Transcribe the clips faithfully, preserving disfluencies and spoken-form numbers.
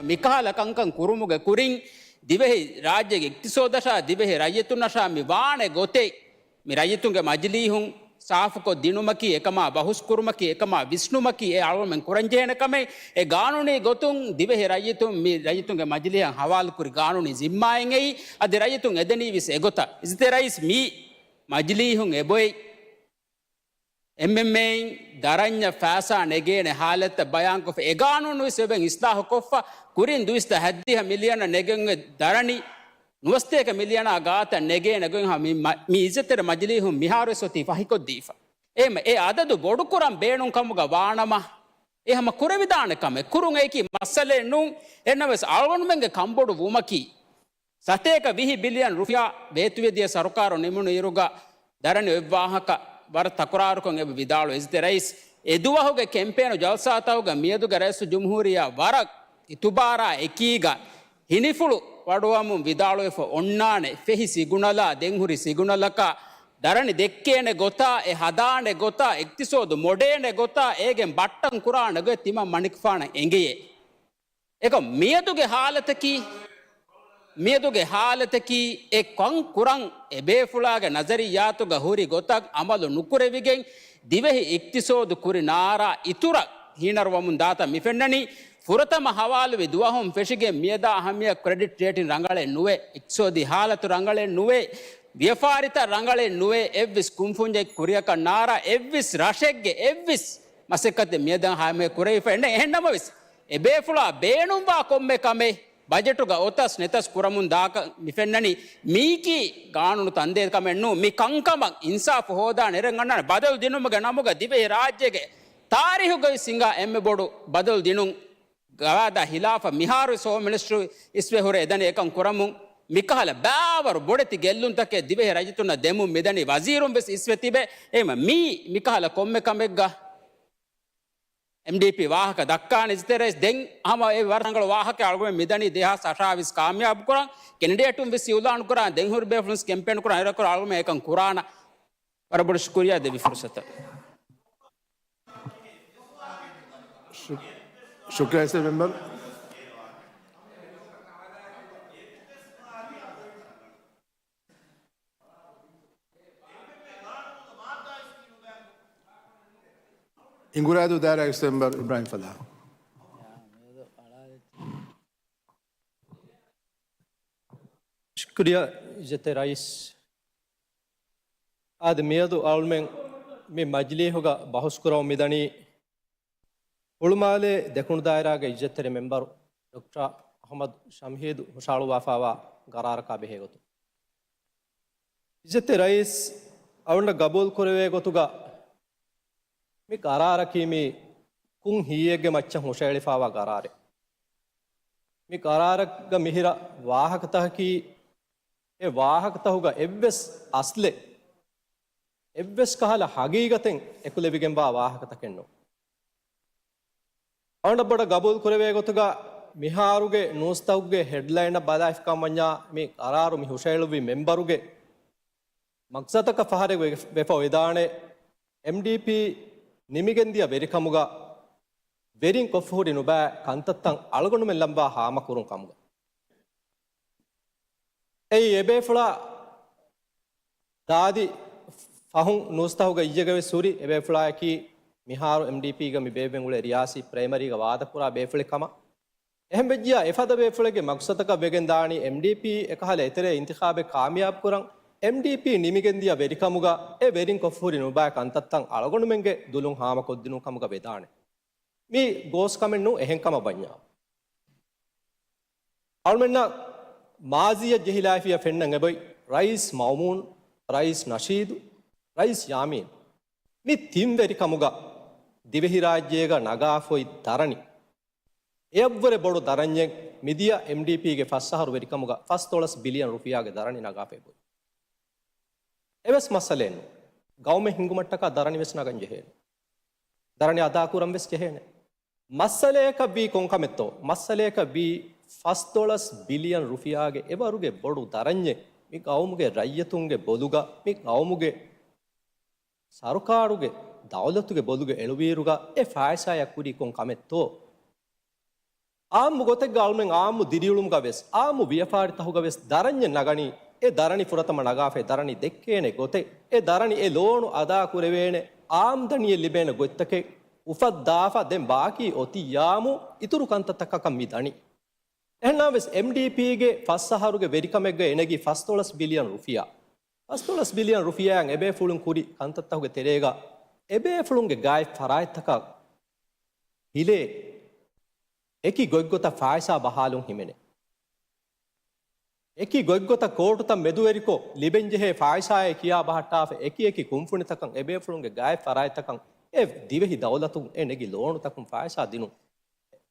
މިކަހަލަ ކަންކަން ކުރުމުގެ ކުރިން ދިވެހި ރާއްޖޭގެ އިޤްތިޞޯދަށާ ދިވެހި ރައްޔިތުންނަށާ މި ވާނެ ގޮތެއް މި ރައްޔިތުންގެ މަޖިލީހުން ސާފުކޮށް ދިނުމަކީ، އެކަމާ ބަހުސް ކުރުމަކީ، އެކަމާ ވިސްނުމަކީ އެ އަޅުގަނޑުމެން ކުރަންޖެހޭނެ ކަމެއް. އެ ގާނޫނީ ގޮތުން ދިވެހި ރައްޔިތުން މި ރައްޔިތުންގެ މަޖިލީހަށް ހަވާލުކުރި ގާނޫނީ ޒިންމާއެއް އެއީ. އަދި ރައްޔިތުން އެދެނީވެސް އެގޮތަށް. އިއްޒަތްތެރި ރައީސް، މި މަޖިލީހުން އެބޮތް އެމްއެމްއޭއިން ދަރަންޏަށް ފައިސާ ނެގޭނެ ހާލަތްތައް ބަޔާންކޮށްފަ، އެ ގާނޫނުވެސް އެބަ އިސްލާހުކޮށްފަ، ކުރިން ދުއިސައްތަ ހަތްދިހަ މިލިއަނަށް ނެގެން އެ ދަރަނި ނުވަސަތޭކަ މިލިއަނާ ގާތަށް ނެގޭނެ ގޮތް ހަމަ މި މަ-، މި އިއްޒަތްތެރި މަޖިލީހުން މިހާރުވެސް އޮތީ ފަހިކޮށްދީފަ. އެހެން އެ އަދަދު ބޮޑުކުރަން ބޭނުން ކަމުގަ ވާނަމަ، އެ ހަމަ ކުރެވިދާނެ ކަމެއް. ކުރުން އެއީކީ މައްސަލައެއް ނޫން. އެހެންނަމަވެސް އަޅުގަނޑުމެންގެ ކަންބޮޑު ވުމަކީ، ސަތޭކަ ވިހި ބިލިއަން ރުފިޔާ ވޭތުވެދިޔަ ސަރުކާރު ނިމުނު އިރުގަ ދަރަނި އޮތް ވާހަކަ ވަރަށް ތަކުރާރުކޮށް އެބަ ވިދާޅުވި. އިއްޒަތްތެރި ރައީސް، އެދުވަހުގެ ކެމްޕޭނު ޖަލްސާތަކުގަ މިއަދުގެ ރައީސުލްޖުމްހޫރިއްޔާ ވަރަށް އިތުބާރާ އެކީގަ ހިނިފުޅު ވަޑުވަމުން ވިދާޅުވެފަ އޮންނާނެ. ފެހި ސިގުނަލާ ދެންހުރި ސިގުނަލަކާ ދަރަނި ދެއްކޭނެ ގޮތާ، އެ ހަދާނެ ގޮތާ، އިޤްތިޞޯދު މޮޑޭނެ ގޮތާ، އޭގެން ބައްޓަން ކުރާނެ ގޮތް ތިމަން މަނިކުފާނަށް އެނގެޔޭ. އެކަމް މިއަދުގެ ހާލަތަކީ، މިއަދުގެ ހާލަތަކީ އެ ކަން ކުރަން އެބޭފުޅާގެ ނަޒަރިއްޔާތުގަ ހުރި ގޮތަށް އަމަލު ނުކުރެވިގެން، ދިވެހި އިޤްތިޞޯދު ކުރި ނާރާ އިތުރަށް ހީނަރުވަމުން ދާތަން މި ފެންނަނީ. ފުރަތަމަ ހަވާލުވި ދުވަހުން ފެށިގެން މިއަދާ ހަމަޔަށް ކްރެޑިޓް ރޭޓިން ރަނގަޅެއް ނުވޭ، އިޤްތިޞޯދީ ހާލަތު ރަނގަޅެއް ނުވޭ، ވިޔަފާރިތައް ރަނގަޅެއް ނުވޭ، އެއްވެސް ކުންފުންޏެއް ކުރިއަކަށް ނާރާ އެއްވެސް ރަށެއްގެ އެއްވެސް މަސައްކަތެއް މިއަދާ ހަމަޔަށް ކުރެވިފަ އެއް ނެތް. އެހެންނަމަވެސް، އެބޭފުޅާ ބޭނުންވާ ކޮންމެ ކަމެއް ބަޖެޓުގަ އޮތަސް ނެތަސް ކުރަމުން ދާކަށް މި ފެންނަނީ. މީކީ ގާނޫނު ތަންދޭ ކަމެއް ނޫން. މި ކަންކަމަށް އިންސާފު ހޯދާނެ އެރެން އަންނާނެ. ބަދަލު ދިނުމުގެ ނަމުގަ ދިވެހި ރާއްޖޭގެ ތާރީހުގަވެސް ހިނގާ އެންމެ ބޮޑު ބަދަލު ދިނުން. ގަވާއިދާ ހިލާފަށް މިހާރުވެސް ހޯމް މިނިސްޓްރީ އިސްވެ ހުރެ އެދަނީ އެކަން ކުރަމުން. މިކަހަލަ ބާވަރު ބޮޑެތި ގެއްލުންތަކެއް ދިވެހި ރައްޔިތުންނަށް ދެމުން މިދަނީ. ވަޒީރުން ވެސް އިސްވެ ތިބެ. އެހެންވީމަ މީ މިކަހަލަ ކޮންމެ ކަމެއްގަ އެމްޑީޕީ ވާހަކަ ދައްކާނެ. އިއްޒަތްތެރި ރައީސް، ދެން ހަމަ އެ ވަރަށް ރަނގަޅު ވާހަކަ އަޅުގަނޑު މިދަނީ ދެހާސް އަށާވީސް ކާމިޔާބު ކުރަން. ކެނޑިޑޭޓުން ވެސް އިއުލާނު ކުރާ، ދެން ހުރި ބޭފުޅުން ކެމްޕޭން ކުރާ އިރަކުރާ އަޅުގަނޑު އެކަން ކުރާނަ. ވަރަށް ބޮޑު ޝުކުރިއްޔާ ދެއްވި ފުރުސަތަށް. ޝު-، ޝުކްރިއްޔާ އިއްޒަތްތެރި މެމްބަރު. އިނގުރާދޫ ދާއިރާގެ މެމްބަރު އިބްރާހިމް ފަލާހް. ޝުކުރިއްޔާ އިއްޒަތްތެރި ރައީސް. އާދެ، މިއަދު އަޅުމެން މި މަޖިލީހުގަ ބަހުސް ކުރަމުން މިދަނީ ހުޅުމާލޭ ދެކުނު ދާއިރާގެ އިއްޒަތްތެރި މެމްބަރު ޑޮކްޓަރ އަޙްމަދު ޝަމްހީދު ހުށަހަޅުއްވާފައިވާ ގަރާރަކާ ބެހޭ ގޮތުން. އިއްޒަތްތެރި ރައީސް، އަޅުގަނޑަށް ގަބޫލު ކުރެވޭ ގޮތުގަ މި ގަރާރަކީ މި ކުން ހިއްޔެއްގެ މައްޗަށް ހުށައެޅިފައިވާ ގަރާރެއް. މި ގަރާރަށްގަ މިހިރަ ވާހަކަތަކަކީ، އެ ވާހަކަތަކުގަ އެއްވެސް އަސްލެއް، އެއްވެސް ކަހަލަ ހަގީގަތެއް އެކުލެވިގެންވާ ވާހަކަތަކެއް ނޫން. އަޅުގަނޑަށް ބޮޑަށް ގަބޫލު ކުރެވޭ ގޮތުގަ މިހާރުގެ ނޫސްތަކުގެ ހެޑްލައިނަށް ބަލާފިކަމަށް ވަންޏާ މި ގަރާރު މި ހުށައެޅުއްވި މެމްބަރުގެ މަގްސަދަކަށް ފަހަރެއް ވެ-، ވެފަ ވެދާނެ، އެމްޑީޕީ ނިމިގެންދިޔަ ވެރިކަމުގަ ވެރިން ކޮށްފަ ހުރި ނުބައި ކަންތައްތައް އަޅުގަނޑުމެން ލައްވާ ހާމަކުރުން ކަމުގަ. އެއީ އެބޭފުޅާ ދާދި ފަހުން ނޫސްތަކުގަ އިއްޔެގަވެސް ހުރި އެބޭފުޅާއަކީ މިހާރު އެމްޑީޕީގަ މި ބޭއްވެން އުޅޭ ރިޔާސީ ޕްރައިމަރީގަ ވާދަކުރާ ބޭފުޅެއް ކަމަށް. އެހެންވެއްޖިޔާ އެފަދަ ބޭފުޅެއްގެ މަގްސަދަކަށް ވެގެން ދާނީ އެމްޑީޕީ އެކަހަލަ އެތެރޭ އިންތިޚާބެއް ކާމިޔާބު ކުރަން، އެމްޑީޕީ ނިމިގެންދިޔަ ވެރިކަމުގަ އެ ވެރިން ކޮށްފަ ހުރި ނުބައި ކަންތައްތައް އަޅުގަނޑުމެންގެ ދުލުން ހާމަކޮށްދިނުން ކަމުގަ ވެދާނެ. މީ ގޯސް ކަމެއް ނޫން އެހެން ކަމަށް ވަންޏާ. އަޅުމެންނަށް މާޒީއަށް ޖެހިލާފިޔަ ފެންނަން އެބޮތް، ރައީސް މައުމޫން، ރައީސް ނަޝީދު، ރައީސް ޔާމީން. މި ތިން ވެރިކަމުގަ ދިވެހިރާއްޖޭގަ ނަގާފައި ދަރަނި. އެއަށްވުރެ ބޮޑު ދަރަންޏެއް މިދިޔަ އެމްޑީޕީގެ ފަސް އަހަރު ވެރިކަމުގަ ފަސް ދޮޅަސް ބިލިއަން ރުފިޔާގެ ދަރަނި ނަގާފައި އެބޮތް. އެވެސް މައްސަލައެއް ނޫން. ގައުމެއް ހިންގުމަށްޓަކާ ދަރަނިވެސް ނަގަން ޖެހޭނެ. ދަރަނި އަދާކުރަން ވެސް ޖެހޭނެ. މައްސަލައަކަށް ވީ ކޮންކަމެއްތޯ؟ މައްސަލައަކަށް ވީ ފަސް ދޮޅަސް ބިލިއަން ރުފިޔާގެ އެވަރުގެ ބޮޑު ދަރަންޏެއް މި ގައުމުގެ ރައްޔިތުންގެ ބޮލުގަ، މި ގައުމުގެ ސަރުކާރުގެ ދައުލަތުގެ ބޮލުގަ އެޅުވިއިރުގަ އެ ފައިސާއަކަށް ކުރީ ކޮން ކަމެއްތޯ؟ އާއްމު ގޮތެއްގަ އަޅުމެން އާއްމު ދިރިއުޅުމުގަ ވެސް، އާއްމު ވިޔަފާރިތަކުގަ ވެސް ދަރަންޏެއް ނަގަނީ، އެ ދަރަނި ފުރަތަމަ ނަގާފައި ދަރަނި ދެއްކޭނެ ގޮތެއް، އެ ދަރަނި އެ ލޯނު އަދާ ކުރެވޭނެ އާމްދަނީއެއް ލިބޭނެ ގޮތްތަކެއް އުފައްދާފަ ދެން ބާކީ އޮތިއްޔާމު އިތުރު ކަންތައްތަކަކަށް މި ދަނީ. އެހެންނަމަވެސް، އެމްޑީޕީގެ ފަސް އަހަރުގެ ވެރިކަމެއްގަ އެނެގި ފަސްދޮޅަސް ބިލިއަން ރުފިޔާ. ފަސްދޮޅަސް ބިލިއަން ރުފިޔާއަށް އެބޭފުޅުން ކުރި ކަންތައްތަކުގެ ތެރޭގަ އެބޭފުޅުންގެ ގާތް ފަރާތްތަކަށް ހިލޭ އެކި ގޮތްގޮތަށް ފާއިސާ ބަހާލުން ހިމެނޭ. އެކި ގޮތްގޮތަށް ކޯޓުތައް މެދުވެރިކޮށް، ލިބެންޖެހޭ ފާއިސާއޭ ކިޔާ ބަހައްޓާފަ، އެކި އެކި ކުންފުނިތަކަށް އެބޭފުޅުންގެ ގާތް ފަރާތްތަކަށް އެ ދިވެހި ދައުލަތުން އެ ނެގި ލޯނުތަކުން ފާއިސާ ދިނުން.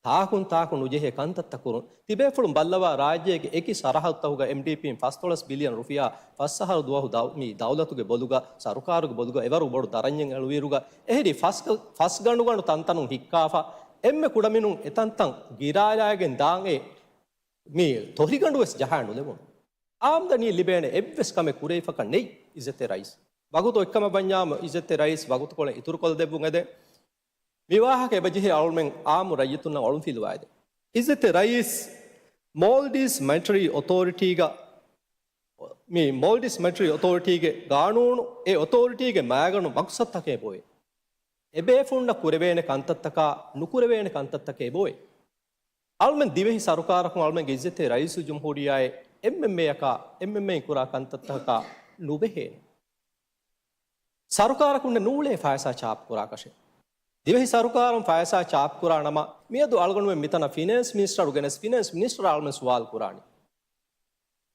ތާކުން ތާކު ނުޖެހޭ ކަންތައްތައް ކުރުން. ތިބޭފުޅުން ބައްލަވާ، ރާއްޖޭގެ އެކި ސަރަހައްދުތަކުގަ އެމްޑީޕީން ފަސްދޮޅަސް ބިލިއަން ރުފިޔާ ފަސް އަހަރު ދުވަހު ދައު-، މި ދައުލަތުގެ ބޮލުގަ، ސަރުކާރުގެ ބޮލުގަ އެވަރު ބޮޑު ދަރަންޏެއް އެޅުވިއިރުގަ، އެހެރީ ފަސް، ފަސް ގަނޑު ގަނޑު ތަންތަނުން ހިއްކާފަ، އެންމެ ކުޑަމިނުން އެތަންތަން ގިރާލާގެން ދާން އެ މި ތޮށިގަނޑު ވެސް ޖަހާ ނުލެވުނު. އާމްދަނީ ލިބޭނެ އެއްވެސް ކަމެއް ކުރެވިފަކަށް ނެތް، އިއްޒަތްތެރި ރައީސް. ވަގުތު އޮތްކަމަށް ވަންޏާމު، އިއްޒަތްތެރި ރައީސް ވަގުތުކޮޅެއް އިތުރުކޮށްދެއްވުން އެދެން. މި ވާހަކަ އެބަޖެހޭ އަޅުމެން އާއްމު ރައްޔިތުންނަށް އޮޅުންފިލުވާއިދެ. އިއްޒަތްތެރި ރައީސް މޯލްޑިވްސް މަނިޓަރީ އޮތޯރިޓީގަ، މި މޯލްޑިވްސް މަނިޓަރީ އޮތޯރިޓީގެ ގާނޫނު، އެ އޮތޯރިޓީގެ މައިގަނޑު މަގްސަދުތަކެއް އެބައޮތް. އެބޭފުޅުންނަށް ކުރެވޭނެ ކަންތައްތަކާ ނުކުރެވޭނެ ކަންތައްތަކެއް އެބައޮތް. އަޅުމެން ދިވެހި ސަރުކާރަކުން އަޅުމެންގެ އިއްޒަތްތެރި ރައީސުލްޖުމްހޫރިއްޔާއެއް އެމްއެމްއޭއަކާ، އެމްއެމްއޭއިން ކުރާ ކަންތައްތަކަކާ ނުބެހޭނެ. ސަރުކާރަކުންނެއް ނޫޅޭ ފައިސާ ޗާޕް ކުރާކަށެއް. ދިވެހި ސަރުކާރުން ފައިސާ ޗާޕް ކުރާ ނަމަ، މިއަދު އަޅުގަނޑުމެން މިތަނަށް ފިނޭންސް މިނިސްޓަރު ގެނެސް، ފިނޭންސް މިނިސްޓަރަށް އަޅުމެން ސުވާލު ކުރާނީ.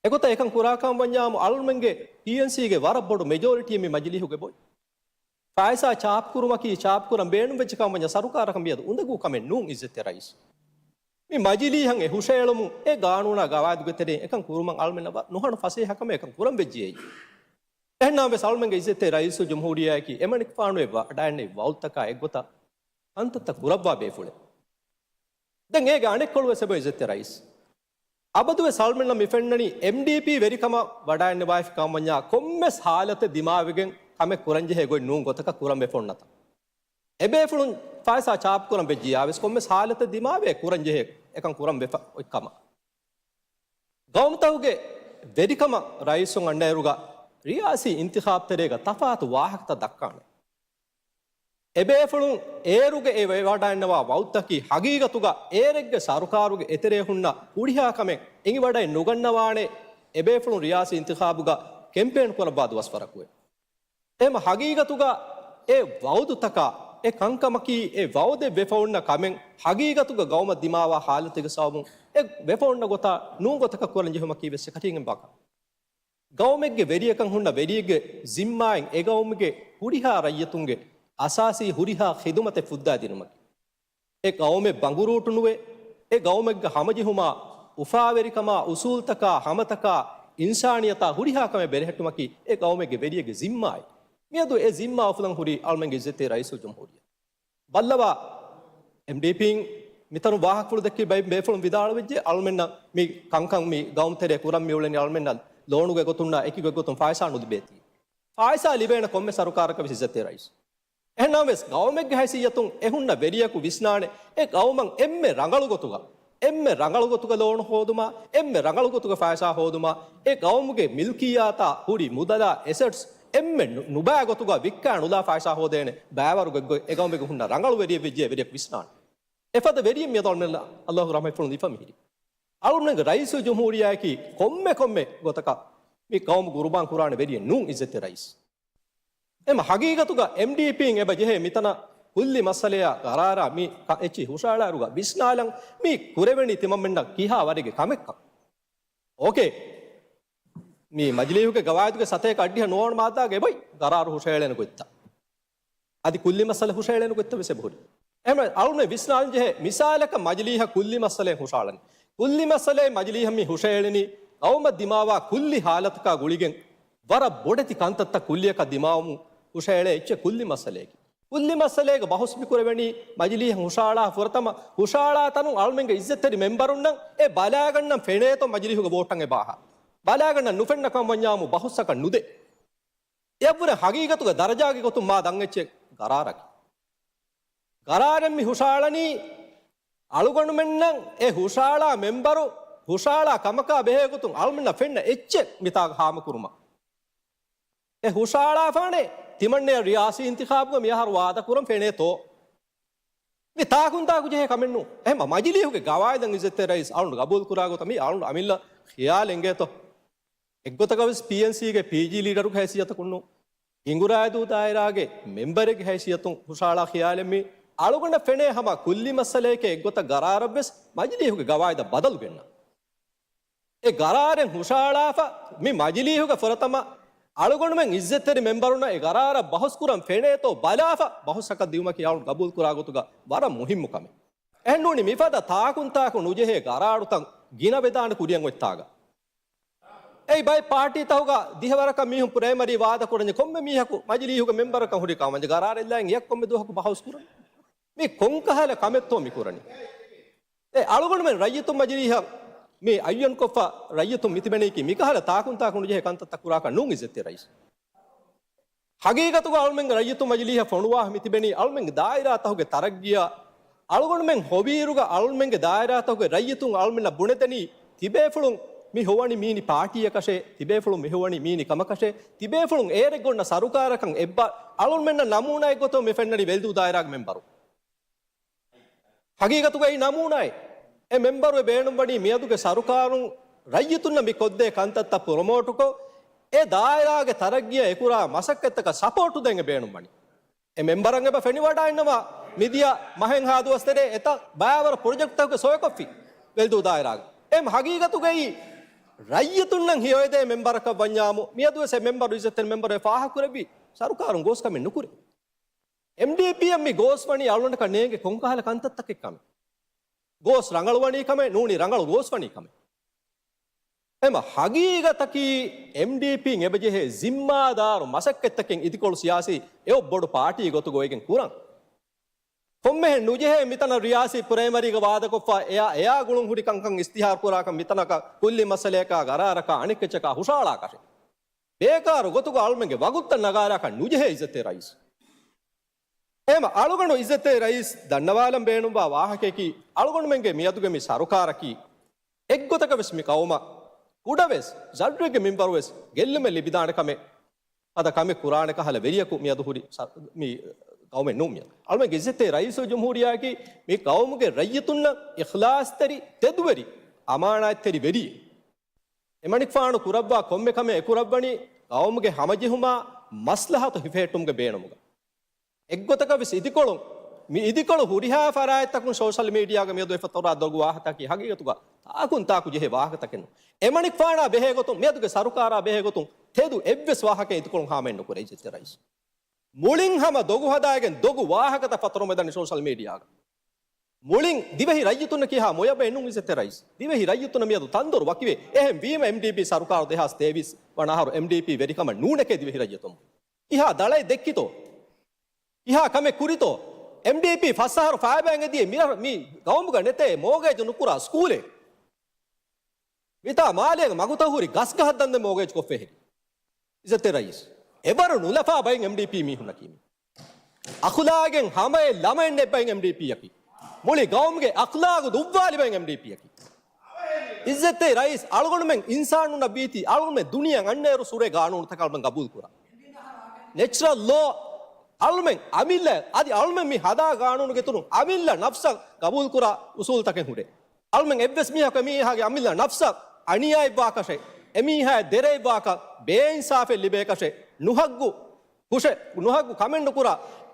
އެގޮތަށް އެކަން ކުރާކަން ވަންޏާމު، އަޅުމެންގެ ޕީއެންސީގެ ވަރަށް ބޮޑު މެޖޯރިޓީ މި މަޖިލީހުގެ ބޮއި. ފައިސާ ޗާޕް ކުރުމަކީ، ޗާޕް ކުރަން ބޭނުންވެއްޖެ ކަމަށް ވަންޏާ ސަރުކާރަކަށް މިއަދު އުނދަގޫ ކަމެއް ނޫން އިއްޒަތްތެރި ރައީސް. މި މަޖިލީހަށް އެ ހުށައެޅުމުން އެ ގާނޫނާ ގަވާއިދުގެ ތެރެއިން އެކަން ކުރުމަށް އަޅުމެންނަށް ވަ-، ނުހަނު ފަސޭހަ ކަމެއް އެކަން ކުރަން ވެއްޖެއެއް. އެހެންނަމަވެސް އަޅުމެންގެ އިއްޒަތްތެރި ރައީސުލްޖުމްހޫރިއްޔާއަކީ އެމަނިކުފާނު އެ ވަޑައިގެންނެވި ވައުދުތަކާ އެއްގޮތަށް ކަންތައްތައް ކުރައްވާ ބޭފުޅެއް. ދެން އޭގެ އަނެއްކޮޅު ވެސް އެބަ އިއްޒަތްތެރި ރައީސް. އަބަދުވެސް އަޅުމެންނަށް މި ފެންނަނީ އެމްޑީޕީ ވެރިކަމަށް ވަޑައިގެންނެވިފަ ކަމަށް ވަންޏާ ކޮންމެސް ހާލަތެއް ދިމާވެގެން ކަމެއް ކުރަންޖެހޭ ގޮތް ނޫން ގޮތަކަށް ކުރަން ވެފަ އޮންނަތަން. އެބޭފުޅުން ފައިސާ ޗާޕް ކުރަން ވެއްޖިއްޔާވެސް ކޮންމެސް ހާލަތެއް ދިމާވެ ކުރަންޖެހޭ އެކަން ކުރަން ވެފަ އޮތް ކަމަށް. ގައުމުތަކުގެ ވެރިކަމަށް ރައީސުން އަންނައިރުގަ ރިޔާސީ އިންތިޚާބް ތެރޭގަ ތަފާތު ވާހަކަތައް ދައްކާނެ. އެބޭފުޅުން އޭރުގެ އެ ވެވަޑައިންނަވާ ވައުދުތަކީ ހަގީގަތުގަ އޭރެއްގެ ސަރުކާރުގެ އެތެރޭ ހުންނަ ހުރިހާ ކަމެއް އެނގިވަޑައެއް ނުގަންނަވާނެ. އެބޭފުޅުން ރިޔާސީ އިންތިޚާބުގަ ކެމްޕޭން ކުރައްވާ ދުވަސްވަރަކުވެ. އެހެން ހަގީގަތުގަ އެ ވައުދުތަކާ، އެ ކަންކަމަކީ އެ ވައުދެއް ވެފަ އޮންނަ ކަމެއް ހަގީގަތުގަ ގައުމަށް ދިމާވާ ހާލަތެއްގެ ސަބަބުން އެ ވެފަ އޮންނަ ގޮތާ ނޫން ގޮތަކަށް ކުރަން ޖެހުމަކީ ވެސް އެކަށީގެންވާ ކަމެއް. ގައުމެއްގެ ވެރިޔަކަށް ހުންނަ ވެރިއެއްގެ ޒިންމާއިން އެ ގައުމުގެ ހުރިހާ ރައްޔިތުންގެ އަސާސީ ހުރިހާ ޚިދުމަތެއް ފުއްދާދިނުމަކީ. އެ ގައުމެއް ބަނގުރޫޓު ނުވެ، އެ ގައުމެއްގަ ހަމަޖެހުމާ، އުފާވެރިކަމާ، އުސޫލްތަކާ، ހަމަތަކާ، އިންސާނިއްޔަތާ ހުރިހާ ކަމެއް ބެލެހެއްޓުމަކީ އެ ގައުމެއްގެ ވެރިއެއްގެ ޒިންމާއެއް. މިއަދު އެ ޒިންމާ އުފުލަން ހުރީ އަޅުމެންގެ އިއްޒަތްތެރި ރައީސުލްޖުމްހޫރިއްޔާ. ބައްލަވާ، އެމްޑީޕީން މިތަނުން ވާހަކަފުޅު ދެއްކި ބައި ބޭފުޅުން ވިދާޅުވެއްޖެ، އަޅުމެންނަށް މި ކަންކަން މި ގައުމު ތެރޭ ކުރަން މިއުޅެނީ އަޅުމެންނަށް ލޯނުގެ ގޮތުންނާ އެކި ގޮތްގޮތުން ފާއިސާ ނުލިބޭތީ. ފާއިސާ ލިބޭނެ ކޮންމެ ސަރުކާރަކަށް ވެސް އިއްޒަތްތެރި ރައީސް. އެހެންނަމަވެސް، ގައުމެއްގެ ހައިސިއްޔަތުން އެ ހުންނަ ވެރިޔަކު ވިސްނާނެ، އެ ގައުމަށް އެންމެ ރަނގަޅު ގޮތުގަ، އެންމެ ރަނގަޅު ގޮތުގަ ލޯނު ހޯދުމާ، އެންމެ ރަނގަޅު ގޮތުގަ ފައިސާ ހޯދުމާ، އެ ގައުމުގެ މިލްކިއްޔާތާ ހުރި މުދަލާ އެސެޓްސް އެންމެ ނު-، ނުބައި ގޮތުގަ ވިއްކާ ނުލާ ފައިސާ ހޯދޭނެ ބައިވަރު ގޮތްގޮތް އެ ގައުމެއްގެ ހުންނަ ރަނގަޅު ވެރިއެއް ވެއްޖެ ވެރިޔަކު ވިސްނާނެ. އެފަދަ ވެރިއެއް މިއަދު އަޅުމެންނަށް އައްލާހު ރަޙްމަތްފުޅުން ދީފަ މިހިރީ. އަޅުމެންގެ ރައީސުލްޖުމްހޫރިއްޔާއަކީ ކޮންމެ ކޮންމެ ގޮތަކަށް މި ގައުމު ގުރުބާން ކުރާނެ ވެރިއެއް ނޫން އިއްޒަތްތެރި ރައީސް. އެމަ ހަގީގަތުގަ އެމްޑީޕީން އެބަ ޖެހޭ މިތަނަށް ކުއްލި މައްސަލަޔާ ގަރާރާ މި ކަ-، އެއްޗިހި ހުށައަޅާއިރުގަ ވިސްނާލަން މި ކުރެވެނީ ތިމަންމެންނަށް ކިހާ ވަރެއްގެ ކަމެއްކަން. އޯކޭ. މި މަޖިލީހުގެ ގަވާއިދުގެ ސަތޭކަ އައްޑިހަ ނުވަވަނަ މާއްދާގަ އެބައި ގަރާރު ހުށައެޅޭނެ ގޮތްތައް. އަދި ކުއްލި މައްސަލަ ހުށައެޅޭނެ ގޮތްތައް ވެސް އެބަހުރި. އެހެން އަޅުމެން ވިސްނާލަން ޖެހޭ މިސާލަކަށް މަޖިލީހަށް ކުއްލި މައްސަލައެއް ހުށައަޅަނީ. ކުއްލި މައްސަލައެއް މަޖިލީހަށް މި ހުށައެޅެނީ ގައުމަށް ދިމާވާ ކުއްލި ހާލަތަކާ ގުޅިގެން ވަރަށް ބޮޑެތި ކަންތައްތައް ކުއްލިއަކަށް ދިމާވަމުން ހުށައެޅޭ އެއްޗެއް ކުއްލި މައްސަލައަކީ. ކުއްލި މައްސަލައިގަ ބަހުސް މިކުރެވެނީ މަޖިލީހަށް ހުށައަޅާ ފުރަތަމަ ހުށައަޅާ ތަނުން އަޅުމެންގެ އިއްޒަތްތެރި މެމްބަރުންނަށް އެ ބަލާގަންނަން ފެނޭތޯ މަޖިލީހުގެ ވޯޓަށް އެބަ އަހާ. ބަލާގަންނަން ނުފެންނަ ކަމަށް ވަންޏާމު ބަހުސްއަކަށް ނުދޭ. އެއަށްވުރެ ހަގީގަތުގެ ދަރަޖާގެ ގޮތުން މާ ދަން އެއްޗެއް ގަރާރަކީ. ގަރާރެއް މި ހުށައަޅަނީ އަޅުގަނޑުމެންނަށް އެ ހުށައަޅާ މެންބަރު ހުށައަޅާ ކަމަކާ ބެހޭގޮތުން އަޅުމެންނަށް ފެންނަ އެއްޗެއް މިތާގަ ހާމަކުރުމަށް. އެ ހުށައަޅާފާނެ ތިމަންނަޔަށް ރިޔާސީ އިންތިޚާބުގަ މިއަހަރު ވާދަކުރަން ފެނޭތޯ؟ މި ތާކުން ތާކު ޖެހޭ ކަމެއް ނޫން. އެހެން މަޖިލީހުގެ ގަވާއިދަށް އިއްޒަތްތެރި ރައީސް އަޅުން ގަބޫލު ކުރާ ގޮތަށް މީ އަޅުން އަމިއްލަ ޚިޔާލެއް އިނގޭތޯ؟ އެއްގޮތަކަށް ވެސް ޕީއެންސީގެ ޕީޖީ ލީޑަރުގެ ހައިސިއްޔަތަކުން ނޫން. ގިނގުރާއެދޫ ދާއިރާގެ މެންބަރެއްގެ ހައިސިއްޔަތުން ހުށައަޅާ ޚިޔާލެއް މީ. އަޅުގަނޑަށް ފެނޭ ހަމަ ކުއްލި މައްސަލައެކޭ އެއްގޮތަށް ގަރާރަށް ވެސް މަޖިލީހުގެ ގަވާއިދަށް ބަދަލު ގެންނަން. އެ ގަރާރެއް ހުށައަޅާފަ މި މަޖިލީހުގެ ފުރަތަމަ އަޅުގަނޑުމެން އިއްޒަތްތެރި މެންބަރުންނަށް އެ ގަރާރަށް ބަހުސް ކުރަން ފެނޭތޯ ބަލާފަ ބަހުސްއަކަށް ދިއުމަކީ އަޅުން ގަބޫލު ކުރާ ގޮތުގަ ވަރަށް މުހިއްމު ކަމެއް. އެހެންނޫނީ މިފަދަ ތާކުންތާކު ނުޖެހޭ ގަރާރުތައް ގިނަވެދާނެ ކުރިއަށް އޮތްތާގަ. އެއީ ބައެއް ޕާޓީތަކުގަ ދިހަވަރަކަށް މީހުން ޕްރައިމަރީ ވާދަ ކުރަންޏާ ކޮންމެ މީހަކު މަޖިލީހުގެ މެންބަރަކަށް ހުރި ކަމަށް ގަރާރެއްލާއިން އެއަށް ކޮންމެ ދުވަހަކު ބަހުސް ކުރަނީ. މީ ކޮންކަހަލަ ކަމެއްތޯ މި ކުރަނީ؟ އެ އަޅުގަނޑުމެން ރައްޔިތުން މަޖިލީހަށް މި އައްޔަންކޮށްފަ ރައްޔިތުން މިތިބެނީކީ މިކަހަލަ ތާކުންތާކު ނުޖެހޭ ކަންތައްތައް ކުރާކަށް ނޫން އިއްޒަތްތެރި ރައީސް. ހަގީގަތުގަ އަޅުމެންގެ ރައްޔިތުން މަޖިލީހަށް ފޮނުވާ މިތިބެނީ އަޅުމެންގެ ދާއިރާތަކުގެ ތަރައްގީއަށް. އަޅުގަނޑުމެން ހޮވިއިރުގަ އަޅުމެންގެ ދާއިރާތަކުގެ ރައްޔިތުން އަޅުމެންނަށް ބުނެދެނީ ތިބޭފުޅުން މި ހޮވަނީ މީނި ޕާޓީއަކަށޭ، ތިބޭފުޅުން މި ހޮވަނީ މީނި ކަމަކަށޭ، ތިބޭފުޅުން އޭރެއްގަ އޮންނަ ސަރުކާރަކަށް އެއްބަ-، އަޅުމެންނަށް ނަމޫނާއެއްގޮތަށް މި ފެންނަނީ ވެލްދޫ ދާއިރާގެ މެންބަރު. ހަގީގަތުގައި ނަމޫނާއެއް. އެ މެންބަރު އެ ބޭނުންވަނީ މިއަދުގެ ސަރުކާރުން ރައްޔިތުންނަށް މި ކޮށްދޭ ކަންތައްތައް ޕްރޮމޯޓުކޮށް، އެ ދާއިރާގެ ތަރައްގީއަށް އެކުރާ މަސައްކަތްތަކަށް ސަޕޯޓު ދޭން އެ ބޭނުންވަނީ. އެ މެންބަރަށް އެބަ ފެނިވަޑައިންނަވާ މިދިޔަ މަހެއްހާ ދުވަސް ތެރޭ އެތައް ބައިވަރު ޕްރޮޖެކްޓްތަކުގެ ސޮއެކޮށްފި ވެލްދޫ ދާއިރާގަ. އެ ހަގީގަތުގައި ރައްޔިތުންނަށް ހެޔޮއެދޭ މެންބަރަކަށް ވަންޏާމު، މިއަދުވެސް އެ މެންބަރު އިއްޒަތްތެރި މެންބަރު އެ ފާހަގަކުރެއްވި ސަރުކާރުން ގޯސް ކަމެއް ނުކުރޭ. އެމްޑީޕީއަށް މި ގޯސް ވަނީ އަޅުގަނޑަކަށް ނޭނގެ ކޮންކަހަލަ ކަންތައްތަކެއް ކަމެއް؟ ގޯސް ރަނގަޅުވަނީ ކަމެއް، ނޫނީ ރަނގަޅު ގޯސް ވަނީ ކަމެއް. އެމަ ހަގީގަތަކީ އެމްޑީޕީން އެބަޖެހޭ ޒިންމާދާރު މަސައްކަތްތަކެއް އިދިކޮޅު ސިޔާސީ އެއޮ ބޮޑު ޕާޓީ ގޮތުގަ އޮތްގެން ކުރަން. ކޮންމެހެން ނުޖެހޭ މިތަނަށް ރިޔާސީ ޕްރައިމަރީގަ ވާދަކޮށްފަ އެއާ، އެއާ ގުޅުން ހުރި ކަންކަން އިސްތިހާރު ކުރާކަށް މިތަނަކަށް ކުއްލި މައްސަލަޔަކާ ގަރާރަކާ އަނެއްކެއްޗަކާ ހުށައަޅާކަށެއް. ބޭކާރު ގޮތުގަ އަޅުމެންގެ ވަގުތުތައް ނަގާލާކަށް ނުޖެހޭ އިއްޒަތްތެރި ރައީސް. އެހެމަ އަޅުގަނޑު އިއްޒަތްތެރި ރައީސް ދަންނަވާލަން ބޭނުންވާ ވާހަކަޔަކީ، އަޅުގަނޑުމެންގެ މިއަދުގެ މި ސަރުކާރަކީ، އެއްގޮތަކަށް ވެސް މި ޤައުމަށް ކުޑަވެސް ޒައްރެއްގެ މިންވަރުވެސް ގެއްލުމެއް ލިބިދާނެ ކަމެއް، ފަދަ ކަމެއް ކުރާނެ ކަހަލަ ވެރިޔަކު މިއަދު ހުރި ސަ-، މި ޤައުމެއް ނޫން މިއަދު. އަޅުމެންގެ އިއްޒަތްތެރި ރައީސުލްޖުމްހޫރިއްޔާއަކީ މި ޤައުމުގެ ރައްޔިތުންނަށް އިޚްލާޞްތެރި، ތެދުވެރި، އަމާނާތްތެރި ވެރިއެއް. އެމަނިކުފާނު ކުރައްވާ ކޮންމެ ކަމެއް އެކުރައްވަނީ ޤައުމުގެ ހަމަޖެހުމާ މަސްލަހަތު ހިފެހެއްޓުމުގެ ބޭނުމުގަ. އެއްގޮތަކަށް ވެސް އިދިކޮޅުން، މި އިދިކޮޅު ހުރިހާ ފަރާތްތަކުން ސޯޝަލް މީޑިއާގަ މިއަދު އެފަތޮރާ ދޮގު ވާހަކަތަކީ ހަގީގަތުގަ ތާކުން ތާކު ޖެހޭ ވާހަކަތަކެއް ނޫން. އެމަނިކުފާނާ ބެހޭގޮތުން، މިއަދުގެ ސަރުކާރާ ބެހޭގޮތުން ތެދު އެއްވެސް ވާހަކައެއް އިދިކޮޅުން ހާމައެއް ނުކުރޭ އިއްޒަތްތެރި ރައީސް. މުޅިން ހަމަ ދޮގު ހަދާގެން ދޮގު ވާހަކަތައް ފަތުރުމެދަނީ ސޯޝަލް މީޑިއާގަ. މުޅިން ދިވެހި ރައްޔިތުންނަކީ ހާ މޮޔަބެއް ނޫން އިއްޒަތްތެރި ރައީސް. ދިވެހި ރައްޔިތުންނަށް މިއަދު ތަންދޮރު ވަކިވޭ. އެހެން ވީމަ އެމްޑީޕީ ސަރުކާރު ދެހާސް ތޭވީސް ވަނަ އަހަރު އެމްޑީޕީ ވެރިކަމަށް ނޫނެކޭ ދިވެހި ރައްޔިތުން. ކިހާ ދަޅައެއް ދެއްކިތޯ؟ ކިހާ ކަމެއް ކުރިތޯ؟ އެމްޑީޕީ ފަސް އަހަރު ފައިބައިން އެދިޔޭ މިރަށް މި ގައުމުގަ ނެތޭ މޯގޭޖު ނުކުރާ ސްކޫލެއް. މިތާ މާލޭގެ މަގުތައް ހުރި ގަސްގަހަށް ދަންދެން މޯގޭޖް ކޮށްފަ ހެރި. އިއްޒަތްތެރި ރައީސް. އެވަރު ނުލަފާ ބައެއް އެމްޑީޕީ މީހުންނަކީ މި. އަޚުލާގެން ހަމައެއް ލަމައެއް ނެތް ބައެއް އެމްޑީޕީއަކީ. މުޅި ގައުމުގެ އަޚްލާގު ދުއްވާލި ބައެއް އެމްޑީޕީއަކީ. އިއްޒަތްތެރި ރައީސް އަޅުގަނޑުމެން އިންސާނުންނަށް ވީތީ އަޅުގަނޑުމެން ދުނިޔެއަށް އަންނައިރު ސުރޭ ގާނޫނުތަކަށް އަޅުގަނޑުމެން ގަބޫލުކުރާ. ނެޗުރަލް ލޯ އަޅުމެން އަމިއްލަ އަދި އަޅުމެން މި ހަދާ ގާނޫނުގެ އިތުރުން އަމިއްލަ ނަފްސަށް ގަބޫލުކުރާ އުސޫލުތަކެއް ހުރޭ. އަޅުމެން އެއްވެސް މީހަކު އެމީހާގެ އަމިއްލަ ނަފްސަށް އަނިޔާއެއްވާކަށެއް، އެމީހާއަށް ދެރައެއްވާކަށް، ބޭއިންސާފެއް ލިބޭކަށެއް، ނުހައްގު ކުށެއް، ނުހައްގު ކަމެއް ނުކުރާ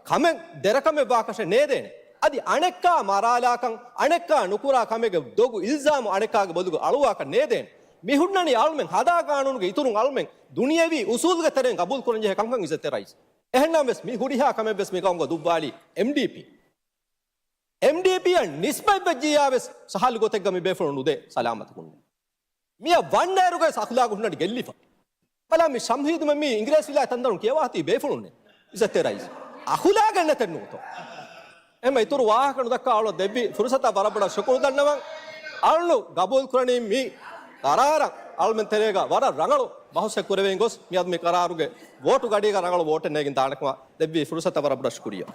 ކަމެއް ދެރަކަމެއްވާކަށެއް ނޭދޭނެ. އަދި އަނެއްކާ މަރާލާކަން، އަނެއްކާ ނުކުރާ ކަމެއްގެ ދޮގު އިލްޒާމު އަނެއްކާގެ ބޮލުގަ އަޅުވާކަށް ނޭދޭނެ. މި ހުންނަނީ އަޅުމެން ހަދާ ގާނޫނުގެ އިތުރުން އަޅުމެން ދުނިޔެވީ އުސޫލުގެ ތެރެއިން ގަބޫލުކުރަންޖެހޭ ކަންކަން އިއްޒަތްތެރި ރައީސް. އެހެންނަމަވެސް މި ހުރިހާ ކަމެއްވެސް މި ގައުމުގަ ދުއްވާލީ އެމްޑީޕީ. އެމްޑީޕީއަށް ނިސްބަތްވެއްޖިއްޔާވެސް ސަހަލު ގޮތެއްގަ މި ބޭފުޅުން ނުދޭ ސަލާމަތަކުން. މިއަށް ވަންނައިރުގައި އަޚްލާގު ހުންނަނީ ގެއްލިފަ. ބަލާ މި ޝަމްހީދުމެން މީ އިނގިރޭސިވިލާތް ތަންދަނުން ކިޔަވާތީ ބޭފުޅުންނޭ. އިއްޒަތްތެރި ރައީސް. އަޚުލާގެއް ނެތެއް ނޫންތޯ؟ އެހެންމަ އިތުރު ވާހަކަ ނުދައްކާ އަޅު ދެއްވި ފުރުސަތަށް ވަރަށް ބޮޑަށް ޝުކުރު ދަންނަވަން. އަޅު ގަބޫލު ކުރަނީ މި ގަރާރަށް އަޅުމެން ތެރޭގަ ވަރަށް ރަނގަޅު ބަހުސެއް ކުރެވެން ގޮސް މިއަދު މި ގަރާރުގެ ވޯޓު ގަޑީގަ ރަނގަޅު ވޯޓެއް ނޭގިން ދާނެކަމަށް ދެއްވި ފުރުސަތަށް ވަރަށް ބޮޑަށް ޝުކުރިއްޔާ.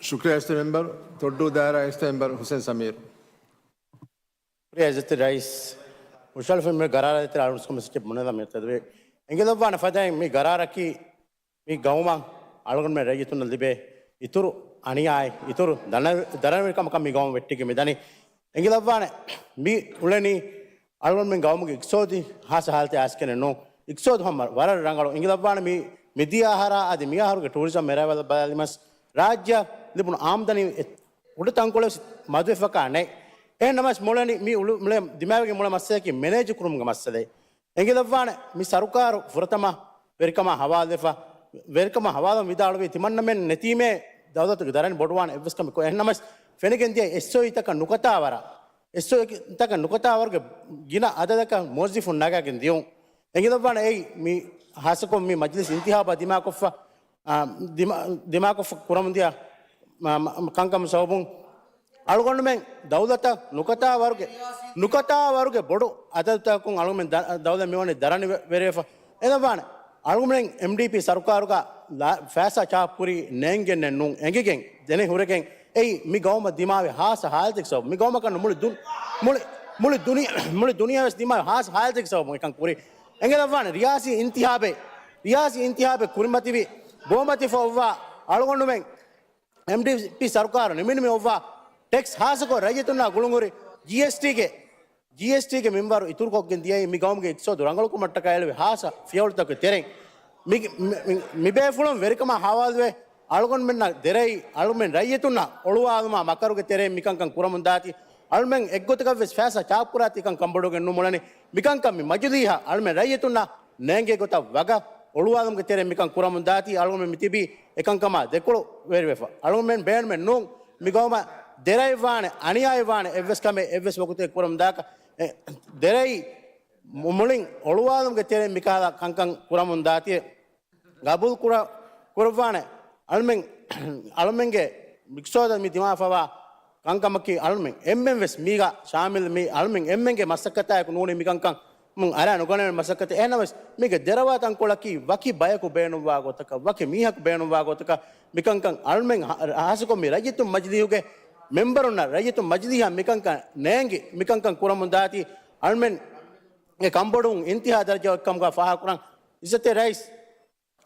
ޝުކުރިއްޔާ އިއްޒަތްތެރި މެމްބަރު. ތޮއްޑޫ ދާއިރާ އިއްޒަތްތެރި މެމްބަރު ހުސެން ސަމީރު. ޝުކުރިއްޔާ އިއްޒަތްތެރި ރައީސް. ހުށަހަޅުފިން މި ގަރާރާ ދޭތެރޭ އަޅުގަނޑު ކޮންމެސް އެއްޗެއް ބުނެލަ މި ތެދުވެ. އެނގިލައްވާނެ ފަދައިން މި ގަރާރަކީ މި ގައުމަށް އަޅުގަނޑުމެން ރައްޔިތުންނަށް ލިބޭ އިތުރު އަނިޔާއެއް، އިތުރު ދަނ-، ދަރަނިވެރިކަމަކަށް މި ގައުމު ވެއްޓިގެން މިދަނީ. އެނގިލައްވާނެ މި އުޅެނީ އަޅުގަނޑުމެން ގައުމުގެ އިޤްތިޞާދީ ހާއްސަ ހާލަތެއް އައިސްގެނެއް ނޫން. އިޤްތިޞާދު ހަމަ ވަރަށް ރަނގަޅު. އެނގިލައްވާނެ މި މިދިޔަ އަހަރާ އަދި މި އަހަރުގެ ޓޫރިޒަމް އެރައިވަލް ބަލާލިމަސް ރާއްޖެއަށް ލިބުނު އާމްދަނީ އެ-، ކުޑަ ތަންކޮޅެއް ވެސް މަދުވެފަކާ ނެތް. އެހެން ނަމަވެސް މޮޅެނި މި އުޅު-، މުޅެ ދިމާވެގެން މުޅެ މައްސަލައަކީ މެނޭޖު ކުރުމުގެ މައްސަލައެއް. އެނގިލައްވާނެ މި ސަރުކާރު ފުރަތަމަ ވެރިކަމާ ހަވާލުވެފަ، ވެރިކަމާ ހަވާލުވަން ވިދާޅުވީ ތިމަންނަމެން ނެތީމޭ ދައުލަތުގެ ދަރަނި ބޮޑުވާނެ އެއްވެސް ކަމެއް ކޮށް. އެހެން ނަމަވެސް ފެނިގެން ދިޔަ އެސްއޯއީތަކަށް ނުކަތާވަރަށް، އެސްއޯއީތަކަށް ނުކަތާވަރުގެ ގިނަ އަދަދަކަށް މުވައްޒިފުން ނަގާގެން ދިޔުން. އެނގިލައްވާނެ އެއީ މި ހާއްސަކޮށް މި މަޖިލިސް އިންތިހާބާ ދިމާކޮށްފަ، އާ، ދިމާ-، ދިމާކޮށްފަ ކުރަމުންދިޔަ މަ-، މަ-، ކަންކަމު ސަބަބުން އަޅުގަނޑުމެން ދައުލަތަށް ނުކަތާ ވަރުގެ، ނުކަތާ ވަރުގެ ބޮޑު އަދަދުތަކުން އަޅުގަނޑުމެން ދަ-، ދައުލަތް މިވަނީ ދަރަނި ވެ-، ވެރިވެފަ. އެލައްވާނެ އަޅުގަނޑުމެން އެމްޑީޕީ ސަރުކާރުގަ ލާ-، ފައިސާ ޗާޕް ކުރީ ނޭނގެންނެއް ނޫން، އެނގިގެން ދެނެ ހުރެގެން އެއީ މި ގައުމަށް ދިމާވި ހާއްސަ ހާލަތެއް ސަބަބު. މި ގައުމަކަށް މުޅި ދުން-، މުޅި، މުޅި ދުނި-، މުޅި ދުނިޔެ ވެސް ދިމާވި ހާއްސަ ހާލަތެއް ސަބަބު އެކަން ކުރީ. އެނގިލައްވާނެ ރިޔާސީ އިންތިހާބެއް، ރިޔާސީ އިންތިހާބެއް ކުރިމަތިވި، ބޯމަތިފަ އޮއްވާ އަޅުގަނޑުމެން އެމްޑީޕީ ސަރުކާރު ނިމިނުމި އޮއްވާ ޓެކްސް ހާއްސަކޮށް ރައްޔިތުންނާ ގުޅުންހުރި ޖީއެސްޓީގެ، ޖީއެސްޓީގެ މިންވަރު އިތުރުކޮށްގެން ދިޔައީ މި ގައުމުގެ އިޤްތިޞާދު ރަނގަޅުކުރުމަށްޓަކާ އެޅުވި ހާއްސަ ފިޔަވަޅުތަކުގެ ތެރެއިން. މި، މި، މި، މިބޭފުޅުން ވެރިކަމާ ހަވާލުވެ އަޅުގަނޑުމެންނަށް ދެރައި، އަޅުމެން ރައްޔިތުންނަށް އޮޅުވާލުމާ މަކަރުގެ ތެރެއިން މިކަންކަން ކުރަމުން ދާތީ، އަޅުމެން އެއްގޮތަކަށް ވެސް ފައިސާ ޗާޕް ކުރާތީ ކަން ކަންބޮޑުވެގެން ނުމުޅެނީ. މިކަންކަން މި މަޖިލީހަށް އަޅުމެން ރައްޔިތުންނަށް ނޭނގޭ ގޮތަށް ވަގަށް އޮޅުވާލުމުގެ ތެރެއިން މިކަން ކުރަމުން ދާތީ، އަޅުގަނޑުމެން މިތިބީ އެކަންކަމާ ދެކޮޅު ވެރިވެފަ. އަޅުގަނޑުމެން ބޭނުމެއް ނޫން މި ގައުމަށް ދެރައެއްވާނެ، އަނިޔާއެއްވާނެ އެއްވެސް ކަމެއް އެއްވެސް ވަގުތެއް ކުރަމުން ދާކަށް. އެ، ދެރައި މު-، މުޅިން އޮޅުވާލުމުގެ ތެރެއިން މިކަހަލަ ކަންކަން ކުރަމުން ދާތީ. ގަބޫލު ކުރަ-، ކުރައްވާނެ. އަޅުމެން، އަޅުމެންގެ މިޤްތިޞާދަށް މި ދިމާވެފަވާ ކަންކަމަކީ އަޅުމެން އެންމެން ވެސް މީގަ ޝާމިލް، މި އަޅުމެން އެންމެންގެ މަސައްކަތާއެކު ނޫނީ މިކަންކަން އަރާ ނުގަނެވޭ މަސައްކަތެއް. އެހެންނަމަވެސް މީގެ ދެރަވާ ތަންކޮޅަކީ ވަކި ބަޔަކު ބޭނުންވާ ގޮތަކަށް، ވަކި މީހަކު ބޭނުންވާ ގޮތަކަށް މިކަންކަން އަޅުމެން ހާ-، ހާއްސަކޮށް މި ރައްޔިތުން މަޖިލީހުގެ މެމްބަރުންނަށް ރައްޔިތުން މަޖިލީހަށް މިކަންކަން ނޭނގި މިކަންކަން ކުރަމުން ދާތީ އަޅުމެންގެ ކަންބޮޑުވުން އިންތިހާ ދަރަޖައަށް އޮތްކަމުގަ ފާހަގަކުރަން. އިއްޒަތްތެރި ރައީސް،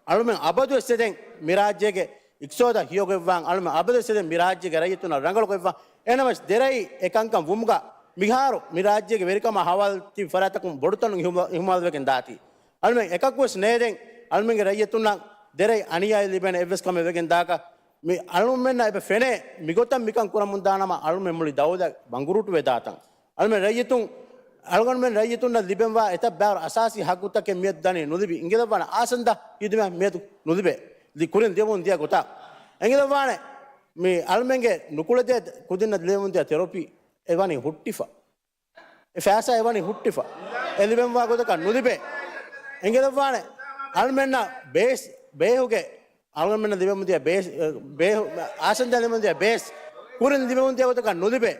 އަޅުމެން އަބަދުވެސް އެދެން މި ރާއްޖޭގެ އިޤްތިޞާދަށް ހިޔޮގައްވާން، އަޅުމެން އަބަދުވެސް އެދެން މި ރާއްޖޭގެ ރައްޔިތުންނަށް ރަނގަޅުކޮށްވާން. އެހެންނަމަވެސް ދެރައި އެ ކަންކަން ވުމުގަ މިހާރު މި ރާއްޖޭގެ ވެރިކަމާ ހަވާލު ތިބި ފަރާތްތަކުން ބޮޑުތަނުން އިހުމަ-، އިހުމާލުވެގެން ދާތީ. އަޅުމެން އެކަކުވެސް ނޭދެން އަޅުމެންގެ ރައްޔިތުންނަށް ދެރައި އަނިޔާއެއް ލިބޭނެ އެއްވެސް ކަމެއް ވެގެން ދާކަށް މި އަޅުމެންނަށް އެބަ ފެނޭ. މިގޮތަށް މިކަން ކުރަމުންދާނަމަ އަޅުމެން މުޅި ދައުލަތް ބަނގުރޫޓުވެދާތަން. އަޅުމެން ރައްޔިތުން، އަޅުގަނޑުމެން ރައްޔިތުންނަށް ލިބެންވާ އެތައް ބާރު އަސާސީ ހައްގުތަކެއް މިއަދު ދަނީ ނުލިބި. އިނގިލައްވާނެ އާސަންދަ ހިދުމަތް މިއަދު ނުލިބޭ. ލި-، ކުރިން ދިޔަމުން ދިޔަ ގޮތަށް. އިނގިލައްވާނެ މި އަޅުމެންގެ ނުކުޅެދޭ ކުދިންނަށް ލިބެމުން ދިޔަ ތެރަޕީ އެވަނީ ހުއްޓިފަ. އެ ފައިސާ އެވަނީ ހުއްޓިފަ. އެ ލިބެންވާ ގޮތަކަށް ނުލިބޭ. އިނގިލައްވާނެ އަޅުމެންނަށް ބޭސް، ބޭހުގެ އަޅުމެންނަށް ލިބެމުންދިޔަ ބޭސް، ބޭހު، އާސަންދަ ލިބެމުންދިޔަ ބޭސް ކުރިން ލިބެމުންދިޔަ ގޮތަކަށް ނުލިބޭ.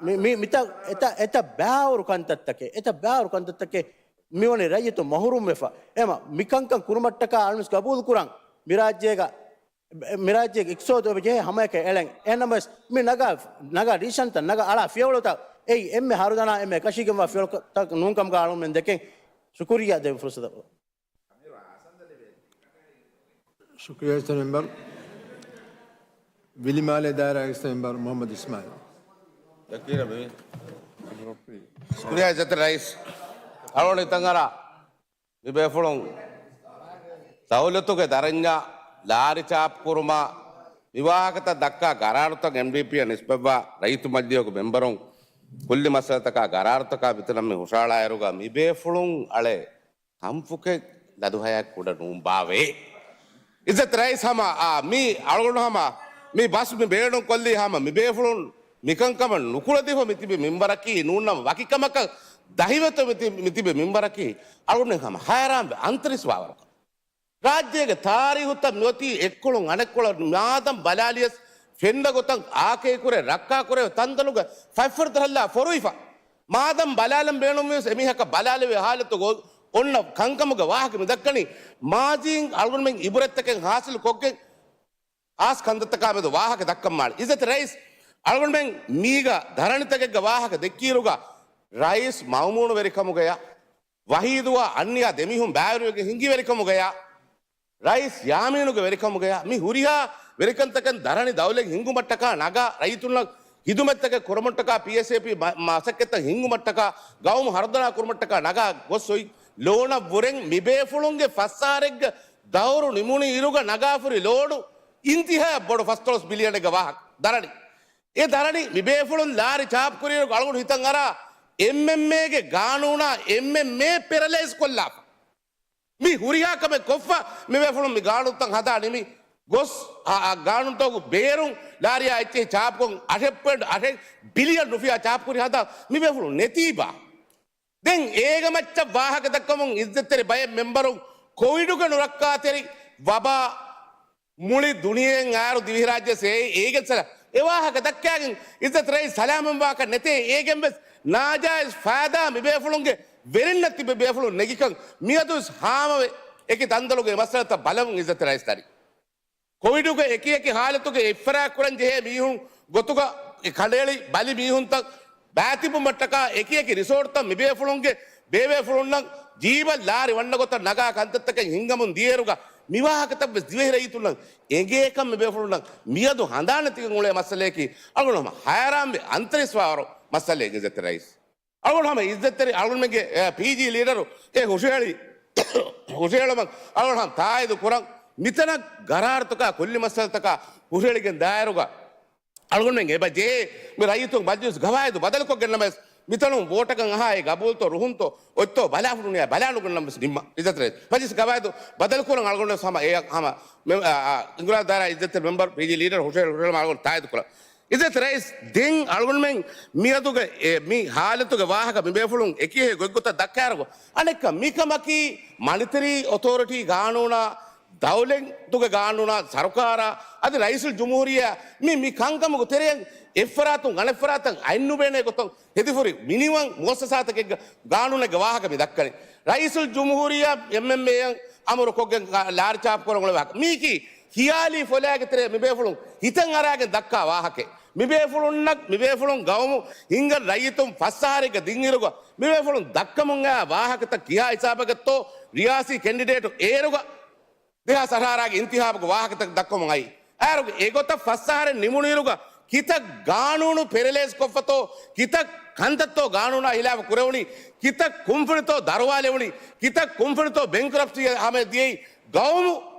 މި، މި، މިތަ، އެތަ، އެތަ ބާވަރު ކަންތައްތަކެއް، އެތަ ބާވަރު ކަންތައްތަކެއް މިވަނީ ރައްޔިތު މަހުރޫމްވެފަ. އެމަ މިކަންކަން ކުރުމަށްޓަކާ އަޅުމެން ގަބޫލުކުރަން. މިރާއްޖޭގަ، މިރާއްޖޭގެ އިޤްތިޞާދު އެބަ ޖެހޭ ހަމައެކަށް އެޅެން. އެހެންނަމަވެސް މި ނަގާ، ނަގާ ޑިސިޝަންތައް، ނަގާ އަޅާ ފިޔަވަޅުތައް އެއީ އެންމެ ހަރުދަނާ، އެންމެ އެކަށީގެންވާ ފިޔަވަޅުތައް ނޫންކަމުގަ އަޅުމެން ދެކެން. ޝުކުރިއްޔާ ދެއްވި ފުރުސަތަށް. ޝުކުރިއްޔާ އިއްޒަތްތެރި މެމްބަރު. ވިލިމާލޭ ދާއިރާގެ އިއްޒަތްތެރި މެމްބަރު މުޙައްމަދު އިސްމާއިލް. ޝުކުރިއްޔާ އިއްޒަތްތެރި ރައީސް. އަޅުގަނޑު ހިތަށްއަރާ މި ބޭފުޅުން ދައުލަތުގެ ދަރަންޏާ ލާރި ޗާޕް ކުރުމާ މި ވާހަކަތައް ދައްކާ ގަރާރުތައް އެމްޑީޕީއަށް ނިސްބަތްވާ ރައްޔިތު މަޖިލީހުގެ މެމްބަރުން ކުއްލި މައްސަލަތަކާ ގަރާރުތަކާ މިތަނަށް މި ހުށަހަޅާއިރުގަ މި ބޭފުޅުން އަޅެ ކަންފުކެއް ލަދުހަޔާ ކުޑަ ނޫން ބާވޭ. އިއްޒަތް ރައީސް ހަމަ، އާ، މީ އަޅުގަނޑު ހަމަ މި ބަސް މި ބޭނުން ކޮށްލީ ހަމަ މި ބޭފުޅުން މިކަންކަމަށް ނުކުޅެދިފަ މިތިބި މިންވަރަކީ ނޫންނަމަ ވަކިކަމަކަށް ދަހިވެތި މިތި-، މިތިބި މިންވަރަކީ އަޅުގަނޑު ހަމަ ހައިރާންވެ އަންތަރީސް ވާވަރަކަށް. ރާއްޖޭގެ ތާރީހުތައް މިއޮތީ އެއްކޮޅުން އަނެއްކޮޅަށް މާދަން ބަލާލިޔަސް ފެންނަ ގޮތަށް އާކޭ ކުރެ ރައްކާ ކުރެ ތަންދަނުގެ ފަތްފަރުތައް ހައްލާ ފޮރުވިފަ. މާދަން ބަލާލަން ބޭނުންވިޔަސް އެމީހަކަށް ބަލާލެވޭ ހާލަތުގަ އޮންނަ ކަންކަމުގެ ވާހަކަ މި ދައްކަނީ. މާޒީން އަޅުގަނޑުމެން އިބުރަތްތަކެއް ހާސިލު ކޮށްގެން ޚާއްޞަ ކަންތައްތަކާ މެދު ވާހަކަ ދައްކަން މާޅި. އިއްޒަތްތެރި ރައީސް، އަޅުގަނޑުމެން މީގަ ދަރަނިތަކެއްގަ ވާހަކަ ދެއްކިއިރުގަ، ރައީސް މައުމޫނު ވެރިކަމުގަޔާ، ވަހީދުއާ އަންނިޔާ ދެމީހުން ބައިވެރިވެގެން ހިންގި ވެރިކަމުގަޔާ، ރައީސް ޔާމީނުގެ ވެރިކަމުގަޔާ، މި ހުރިހާ ވެރިކަންތަކެއް ދަރަނި ދައުލަތް ހިންގުމަށްޓަކާ ނަގާ، ރައްޔިތުންނަށް ޚިދުމަތްތަކެއް ކުރުމަށްޓަކާ ޕީއެސްއޭޕީ މަ-، މަސައްކަތްތައް ހިންގުމަށްޓަކާ، ގައުމު ހަރުދަނާ ކުރުމަށްޓަކާ ނަގާ ގޮސް އޮތް ލޯނަށްވުރެން މިބޭފުޅުންގެ ފަސް އަހަރެއްގެ ދައުރު ނިމުނު އިރުގަ ނަގާފުރި ލޯނު އިންތިހާއަށް ބޮޑު ފަސްދޮޅަސް ބިލިއަނެއްގެ ވާހަކަ ދަރަނި. އެ ދަރަނި މިބޭފުޅުން ލާރި ޗާޕް ކުރިއިރު އަޅުގަނޑު ހިތަށް އަރާ އެމްއެމްއޭގެ ގާނޫނާ އެމްއެމްއޭ ޕެރަލައިޒް ކޮށްލާފަ. މި ހުރިހާ ކަމެއް ކޮށްފަ މިބޭފުޅުން މި ގާނޫނުތައް ހަދާ ނިމި ގޮސް، އާ، އާ، ގާނޫނުތަކުގެ ބޭރުން ލާރިއާ އެއްޗެހި ޗާޕްކޮށް އަށެއް ޕޮއިންޓް އަށެއް ބިލިއަން ރުފިޔާ ޗާޕް ކުރި ހަދާ މިބޭފުޅުން ނެތީބާ. ދެން އޭގެ މައްޗަށް ވާހަކަ ދައްކަމުން އިއްޒަތްތެރި ބައެއް މެމްބަރުން ކޮވިޑުގެ ނުރައްކާތެރި ވަބާ މުޅި ދުނިޔެއަށް އާރު ދިވެހިރާއްޖެ ސޭ އޭގެން ސަލާ އެ ވާހަކަ ދައްކާގެން އިއްޒަތް ރައީސް ސަލާމަތްވާކަށް ނެތޭ. އޭގެން ވެސް ނާޖާއިޒް ފައިދާ މިބޭފުޅުންގެ ވެރިންނަށް ތިބި ބޭފުޅުން ނެގިކަން މިއަދު ވެސް ހާމަވެ އެކި ތަންދޮޅުގެ މައްސަލަތައް ބަލަމުން އިއްޒަތް ރައީސް ދަރި. ކޮވިޑުގެ އެކި އެކި ހާލަތުގެ އެއްފަރާތް ކުރަން ޖެހޭ މީހުން ގޮތުގަ އެ ކަނޑައެޅި ބަލި މީހުންތައް ބައިތިބުމަށްޓަކާ އެކި އެކި ރިސޯޓްތައް މިބޭފުޅުންގެ ބޭބޭފުޅުންނަށް ޖީބަށް ލާރި ވަންނަ ގޮތަށް ނަގާ ކަންތައްތަކެއް ހިންގަމުން ދިޔައިރުގަ މިވާހަކަތައް ވެސް ދިވެހި ރައްޔިތުންނަށް އެނގޭކަން މިބޭފުޅުންނަށް މިއަދު ހަނދާން ނެތިގެން އުޅޭ މައްސަލަޔަކީ އަޅުގަނޑު ހަމަ ހައިރާންވެ އަންތަރީސްވާވަރު މައްސަލައެއް އިއްޒަތް ރައީސް. އަޅުގަނޑު ހަމަ އިއްޒަތްތެރި އަޅުގަނޑުމެންގެ، އެ، ޕީޖީ ލީޑަރު އެ ހުށަހެޅި، ހުށަހެޅުމަށް އަޅުގަނޑު ހަމަ ތާއީދު ކުރަން. މިތަނަށް ގަރާރުތަކާ ކުއްލި މައްސަލަތަކާ ހުށަހެޅިގެން ދާއިރުގަ އަޅުގަނޑުމެން އެބަ ޖެހޭ މި ރައްޔިތުން މަޖިލިސް ގަވާއިދު ބަދަލުކޮށްގެންނަމަވެސް، މިތަނުން ވޯޓަކަށް އަހާ އެ ގަބޫލުތޯ ރުހުންތޯ އޮތްތޯ ބަލާފަ ނުނިޔާ ބަލާނުގަންނަމަވެސް ނިންމާ އިއްޒަތް ރައީސް. މަޖިލިސް ގަވާއިދު ބަދަލުކުރަން އަޅުގަނޑު ހަމަ އެ ހަމަ މެ-، އާ، އާ، އިނގިރާ ދާއިރާ އިއްޒަތްތެރި މެމްބަރު ޕީޖީ ލީޑަރު ހުށަހެޅު-، ހުށަހެޅުމަށް އަޅުގަނޑު ތާއީދު ކުރަން. އިއްޒަތް ރައީސް، ދެން އަޅުގަނޑުމެން މިއަދުގެ އެ މި ހާލަތުގެ ވާހަކަ މިބޭފުޅުން އެކި އެކި ގޮތްގޮތަށް ދައްކާއިރު، އަނެއްކާ މިކަމަކީ މަނިޓަރީ އޮތޯރިޓީ ގާނޫނާ، ދައުލަތުގެ ގާނޫނާ، ސަރުކާރާ، އަދި ރައީސުލް ޖުމްހޫރިއްޔާ މި، މި ކަންކަމުގެ ތެރެއަށް އެއްފަރާތުން އަނެއްފަރާތަށް އަތްނުބޭނޭ ގޮތަށް ހެދިފުރި މިނިވަން މުއައްސަސާތަކެއްގެ ގާނޫނެއްގެ ވާހަކަ މި ދައްކަނީ. ރައީސުލް ޖުމްހޫރިއްޔާ އެމްއެމްއޭއަށް އަމުރު ކޮށްގެން ލާރި ޗާޕް ކުރަން އުޅޭ ވާހަކަ. މީކީ ޚިޔާލީ ފޮލާގެ ތެރޭ މިބޭފުޅުން ހިތަށް އަރާގެން ދައްކާ ވާހަކައެއް. މިބޭފުޅުންނަށް، މިބޭފުޅުން ގައުމު ހިންގަން ރައްޔިތުން ފަސް އަހަރެއްގަ ދިންއިރުގަ މިބޭފުޅުން ދައްކަމުން އައި ވާހަކަތައް ކިހާ ހިސާބަކަށްތޯ ރިޔާސީ ކެންޑިޑޭޓު އޭރުގަ ދެހާސް އަށާރަގެ އިންތިހާބުގެ ވާހަކަތައް ދައްކަމުން އައީ. އޭރުގަ އެގޮތަށް ފަސް އަހަރެއް ނިމުނުއިރުގަ ކިތައް ގާނޫނު ޕެރަލައިޒް ކޮށްފަތޯ، ކިތައް ކަންތައްތޯ ގާނޫނާ ހިލާފަށް ކުރެވުނީ، ކިތައް ކުންފުނިތޯ ދަރުވާލެވުނީ، ކިތައް ކުންފުނިތޯ ބެންކްރަޕްސީ ހަމަޔަށް ދިޔައީ، ގައުމު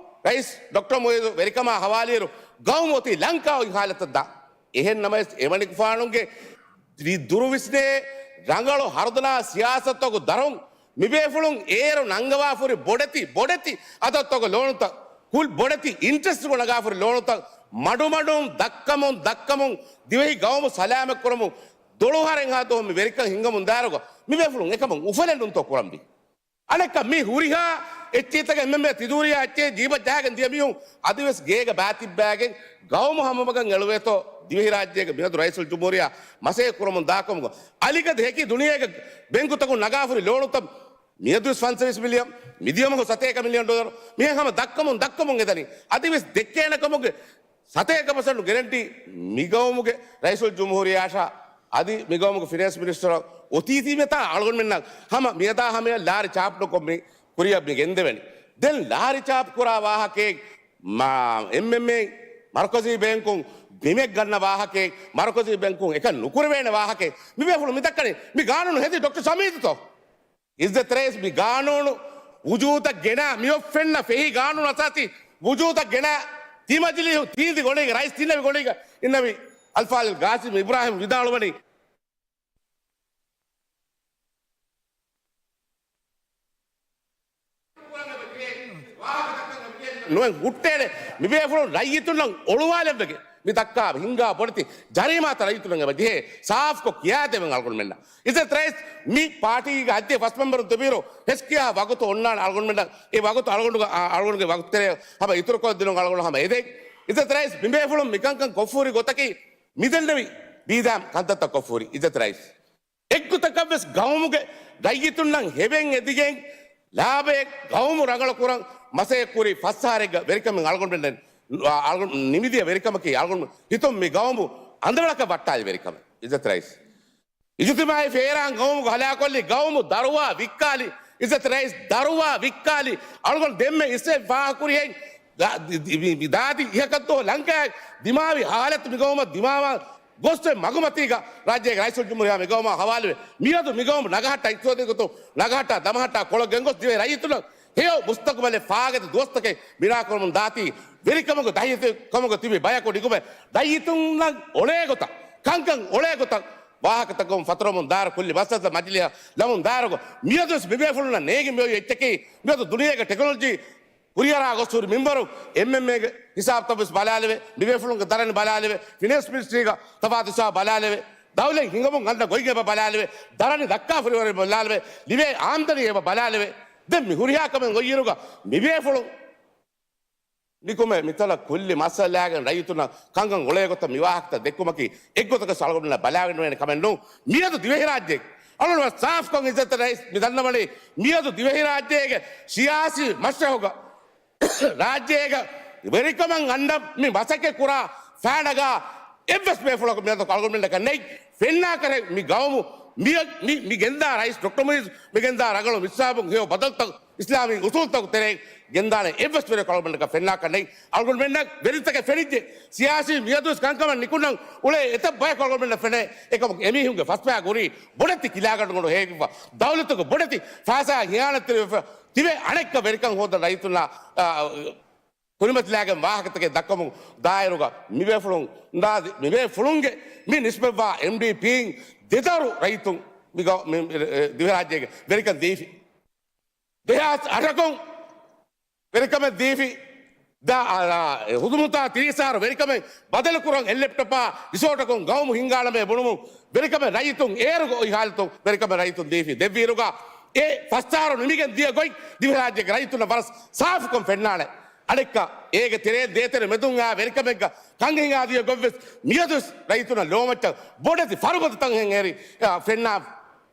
ރައީސް ޑޮކްޓަރ މުއިއްޒު ވެރިކަމާ ހަވާލިއިރު ގައުމު އޮތީ ލަންކާ އޮތް ހާލަތަށް ދާ. އެހެން ނަމަވެސް، އެމަނިކުފާނުގެ ދި-، ދުރުވިސްނޭ ރަނގަޅު ހަރުދަނާ ސިޔާސަތުގެ ދަރުން މިބޭފުޅުން އޭރު ނަންގަވާފުރި ބޮޑެތި، ބޮޑެތި އަދަދުތަކުގެ ލޯނުތައް، ކުލް ބޮޑެތި އިންޓްރެސްޓްގަ ނަގާފުރި ލޯނުތައް މަޑުމަޑުން ދައްކަމުން، ދައްކަމުން ދިވެހި ގައުމު ސަލާމަތްކުރަމުން ދޮޅުހަރެއްހާ ދުވަހު މި ވެރިކަން ހިންގަމުން ދާއިރުގަ މިބޭފުޅުން އެކަމަށް އުފަލެއް ނޫންތޯ ކުރަންވީ. އަނެއްކާ މި ހުރިހާ އެއްޗިހިތަކެއް އެމްއެމްއޭ ތިދޫރިއާ އެއްޗެހި ޖީބަށް ޖަހާގެން ދިޔަ މީހުން އަދިވެސް ގޭގަ ބައިތިއްބައިގެން ގައުމު ހަމަމަގަށް އެޅުވޭތޯ ދިވެހިރާއްޖޭގެ މިއަދު ރައީސުލްޖުމްހޫރިއްޔާ މަސައްކަތް ކުރަމުން ދާކަމުގަ އަލިގަދަ ހެކި ދުނިޔޭގެ ބެންކުތަކުން ނަގާފުރި ލޯނުތައް މިއަދުވެސް ފަންސަވީސް މިލިއަން، މިދިޔަމަހު ސަތޭކަ މިލިއަން ޑޮލަރު މިހެން ހަމަ ދައްކަމުން ދައްކަމުން އެދަނީ. އަދިވެސް ދެއްކޭނެ ކަމުގެ ސަތޭކަ ޕަސެންޓް ގެރެންޓީ މިގައުމުގެ ރައީސުލްޖުމްހޫރިއްޔާއަށާ އަދި މިގައުމުގެ ފިނޭންސް މިނިސްޓަރަށް އޮތީތީމެތާ އަޅުގަނޑުމެންނަށް ހަމަ މިއަދާ ހަމަޔަށް ލާރި ޗާޕް ނުކޮށް މި ކުރިއަށް މި ގެންދެވެނީ. ދެން ލާރި ޗާޕް ކުރާ ވާހަކައެއް މާ، އެމްއެމްއޭ މަރުކަޒީ ބޭންކުން ބިމެއް ގަންނަ ވާހަކައެއް، މަރުކަޒީ ބޭންކުން އެކަން ނުކުރެވޭނެ ވާހަކައެއް މިބޭފުޅުން މި ދައްކަނީ. މި ގާނޫނު ހެދީ ޑޮކްޓަރ ސަމީދުތޯ؟ އިއްޒަތް ރައީސް، މި ގާނޫނު ވުޖޫދަށް ގެނާ، މިއޮތް ފެންނަ ފެހި ގާނޫނު އަސާސީ ވުޖޫދަށް ގެނާ، ތި މަޖިލީހު ތީނދި ގޮނޑީގަ ރައީސް ތިންނެވި ގޮނޑީގަ އިންނެވި އަލްފާޟިލް ގާސިމް އިބްރާހިމް ވިދާޅުވަނީ، ނުވެ ހުއްޓޭނެ މިބޭފުޅުން ރައްޔިތުންނަށް އޮޅުވާލެއްވެގެން މި ދައްކާ ހިންގާ ބޮޑެތި ޖަރީމާތައް ރައްޔިތުންނަށް އެބަ ޖެހޭ ސާފްކޮށް ކިޔާދެވެން އަޅުގަނޑުމެންނަށް. އިއްޒަތް ރައީސް، މި ޕާޓީގެ އަދި ފަސް މެމްބަރުން ތިބިއިރު ހެސްކިޔާ ވަގުތު އޮންނާނެ އަޅުގަނޑުމެންނަށް. އެ ވަގުތު އަޅުގަނޑުގެ، އާ، އަޅުގަނޑުގެ ވަގުތު ތެރޭ ހަމަ އިތުރުކޮށްދިނުން އަޅުގަނޑު ހަމަ އެދެން. އިއްޒަތް ރައީސް، މިބޭފުޅުން މިކަންކަން ކޮށްފޫރި ގޮތަކީ މިދެންނެވި ބީދާ ކަންތައްތައް ކޮށްފޫރި. އިއްޒަތް ރައީސް، އެއްގޮތަކަށްވެސް ގައުމުގެ ރައްޔިތުންނަށް ހެވެން އެދިގެން ލާބައެއް ގައުމު ރަނގަޅުކުރަން މަސައްކަތް ކުރި ފަސް އަހަރެއްގަ ވެރިކަމެއް އަޅުގަނޑުމެން އަޅުގަނޑު ނިމިދިޔަ ވެރިކަމަކީ އަޅުގަނޑު ހިތުން މި ގައުމު އަނދަވަޅަކަށް ވައްޓާލި ވެރިކަމެއް. އިއްޒަތް ރައީސް. އިޖުތިމާޢީ ފޭރާން ގައުމުގަ ހަލާކޮށްލި، ގައުމު ދަރުވާ ވިއްކާލި، އިއްޒަތް ރައީސް، ދަރުވާ ވިއްކާލި. އަޅުގަނޑު ދެންމެ އިސްވެ ފާހަގަކުރިހެން ދާ-، ދި-، ދި-، މި، މި ދާދި އިހަކަށްދޯ ލަންކާއަށް ދިމާވި ހާލަތު މި ގައުމަށް ދިމާވާ ގޮސްވެ މަގުމަތީގަ ރާއްޖޭގެ ރައީސުލްޖުމްހޫރިއްޔާ މި ގައުމާ ހަވާލުވެ، މިއަދު މި ގައުމު ނަގަހައްޓާ އިޤްތިޞާދީ ގޮތުން ނަގަހައްޓާ ދަމަހައްޓާ ކޮޅަށް ގެންގޮސް ދިވެހި ރައްޔިތުންނަށް ހެޔޮ މުސްތަޤުބަލެއް ފާގަތި ދުވަސްތަކެއް ބިނާކުރަމުން ދާތީ، ވެރިކަމުގެ ދަހިތި ކަމުގަ ތިބި ބަޔަކު ނިކުމެ ރައްޔިތުންނަށް އޮޅޭ ގޮތަށް، ކަންކަން އޮޅޭ ގޮތަށް ވާހަކަތަކުން ފަތުރަމުން ދާއިރު ކުއްލި މައްސަލަތައް މަޖިލީހަށް ލަމުން ދާއިރުގަ މިއަދުވެސް މިބޭފުޅުންނަށް ނޭނގި މިއޮތް އެއްޗަކީ، މިއަދު ދުނިޔޭގެ ޓެކްނޮލޮޖީ ކުރިއަރާ ގޮސް ހުރި މިންވަރު އެމްއެމްއޭގެ ހިސާބުތައް ވެސް ބަލާލެވޭ، މިބޭފުޅުންގެ ދަރަނި ބަލާލެވޭ، ފިނޭންސް މިނިސްޓްރީގަ ތަފާތު ހިސާބު ބަލާލެވޭ، ދައުލަތް ހިނގަމުން އަންނަ ގޮތް އެބަ ބަލާލެވޭ، ދަރަނި ދައްކާފަ ހުރި ވަރެއް ބަލާލެވޭ، ލިބޭ އާމްދަނީ އެބަ ބަލާލެވޭ. ދެން މި ހުރިހާ ކަމެއް އޮތްއިރުގަ މިބޭފުޅުން ނިކުމެ މިތަނަށް ކުއްލި މައްސަލަ ލާގެން ރައްޔިތުންނަށް ކަންކަން އޮޅޭ ގޮތަށް މި ވާހަކަތައް ދެއްކުމަކީ އެއްގޮތަކަށް އަޅުގަނޑުމެންނަށް ބަލާގަންނަވާނެ ކަމެއް ނޫން. މިއަދު ދިވެހިރާއްޖޭގެ އަޅުގަނޑު ސާފުކޮށް އިއްޒަތް ރައީސް މި ދަންނަވަނީ، މިއަދު ދިވެހިރާއްޖޭގެ ސިޔާސީ މަސްރަހުގަ ރާއްޖޭގަ ވެރިކަމަށް އަންނަ މި މަސައްކަތް ކުރާ ފައިނަގާ އެއްވެސް ބޭފުޅަކު މިއަދު އަޅުގަނޑުމެންނަކަށް ނެތް. ފެންނާކަށް މި ގައުމު މި، މި، މި ގެންދާ ރައީސް ޑޮކްޓަރ މުއިއްޒު މި ގެންދާ ރަނގަޅު މިސްރާބުން ހެޔޮ ބަދަލުތައް އިސްލާމީ އުސޫލުތަކު ތެރޭ ގެންދާނެ އެއްވެސް ވެރިޔަކު އަޅުގަނޑަކަށް ފެންނާކަށް ނެތް. އަޅުގަނޑުމެންނަށް ވެރިތަކެއް ފެނިއްޖެ. ސިޔާސީ މިއަދުވެސް ކަންކަމަށް ނިކުންނަން އުޅޭ އެތައް ބަޔަކު އަޅުގަނޑުމެންނަށް ފެނޭ. އެކަމަކު އެމީހުންގެ ފަސްބަޔާ ގުރީ ބޮޑެތި ކިލާގަނޑުގަނޑު ހޭގިފަ، ދައުލަތުގެ ބޮޑެތި ފައިސާއަށް ހިޔާނަތްތެރިވެފަ ތިބެ އަނެއްކަ ވެރިކަން ހޯދަން ރައްޔިތުންނާ، އާ، ކުރިމަތިލާގެން ވާހަކަތަކެއް ދައްކަމުން ދާއިރުގަ މިބޭފުޅުން، މިބޭފުޅުންގެ މި ނިސްބަތްވާ އެމްޑީޕީން ދެދަރު ރައްޔިތުން މި ގަ-، މި، މި، ދިވެހިރާއްޖޭގެ ވެރިކަން ދީފި. ދެހާސް އަށަކުން ވެރިކަމެއް ދީފި. ދާ، އާ، އާ، ހުދުމަތާ ތިރީސް އަހަރު ވެރިކަމެއް ބަދަލުކުރަން އެއް ލެޕްޓޮޕާ ރިސޯޓަކުން ގައުމު ހިންގާނަމޭ ބުނުމުން ވެރިކަމެއް ރައްޔިތުން އޭރުގަ އޮތް ހާލަތު ވެރިކަމެއް ރައްޔިތުން ދީފި. ދެއްވިއިރުގަ އެ ފަސް އަހަރު ނިމިގެން ދިޔަ ގޮތް ދިވެހިރާއްޖޭގެ ރައްޔިތުންނަށް ވަރަށް ސާފުކޮށް ފެންނާނެ. އަނެއްކާ އޭގެ ތެރޭ ދޭތެރެ މެދުން އާ ވެރިކަމެއްގަ ކަން ހިނގާދިޔަ ގޮތްވެސް މިއަދުވެސް ރައްޔިތުންނަށް ލޯމައްޗަށް ބޮޑެތި ފަރުބަދަތައް ހެން އެރި، އާ، ފެންނާ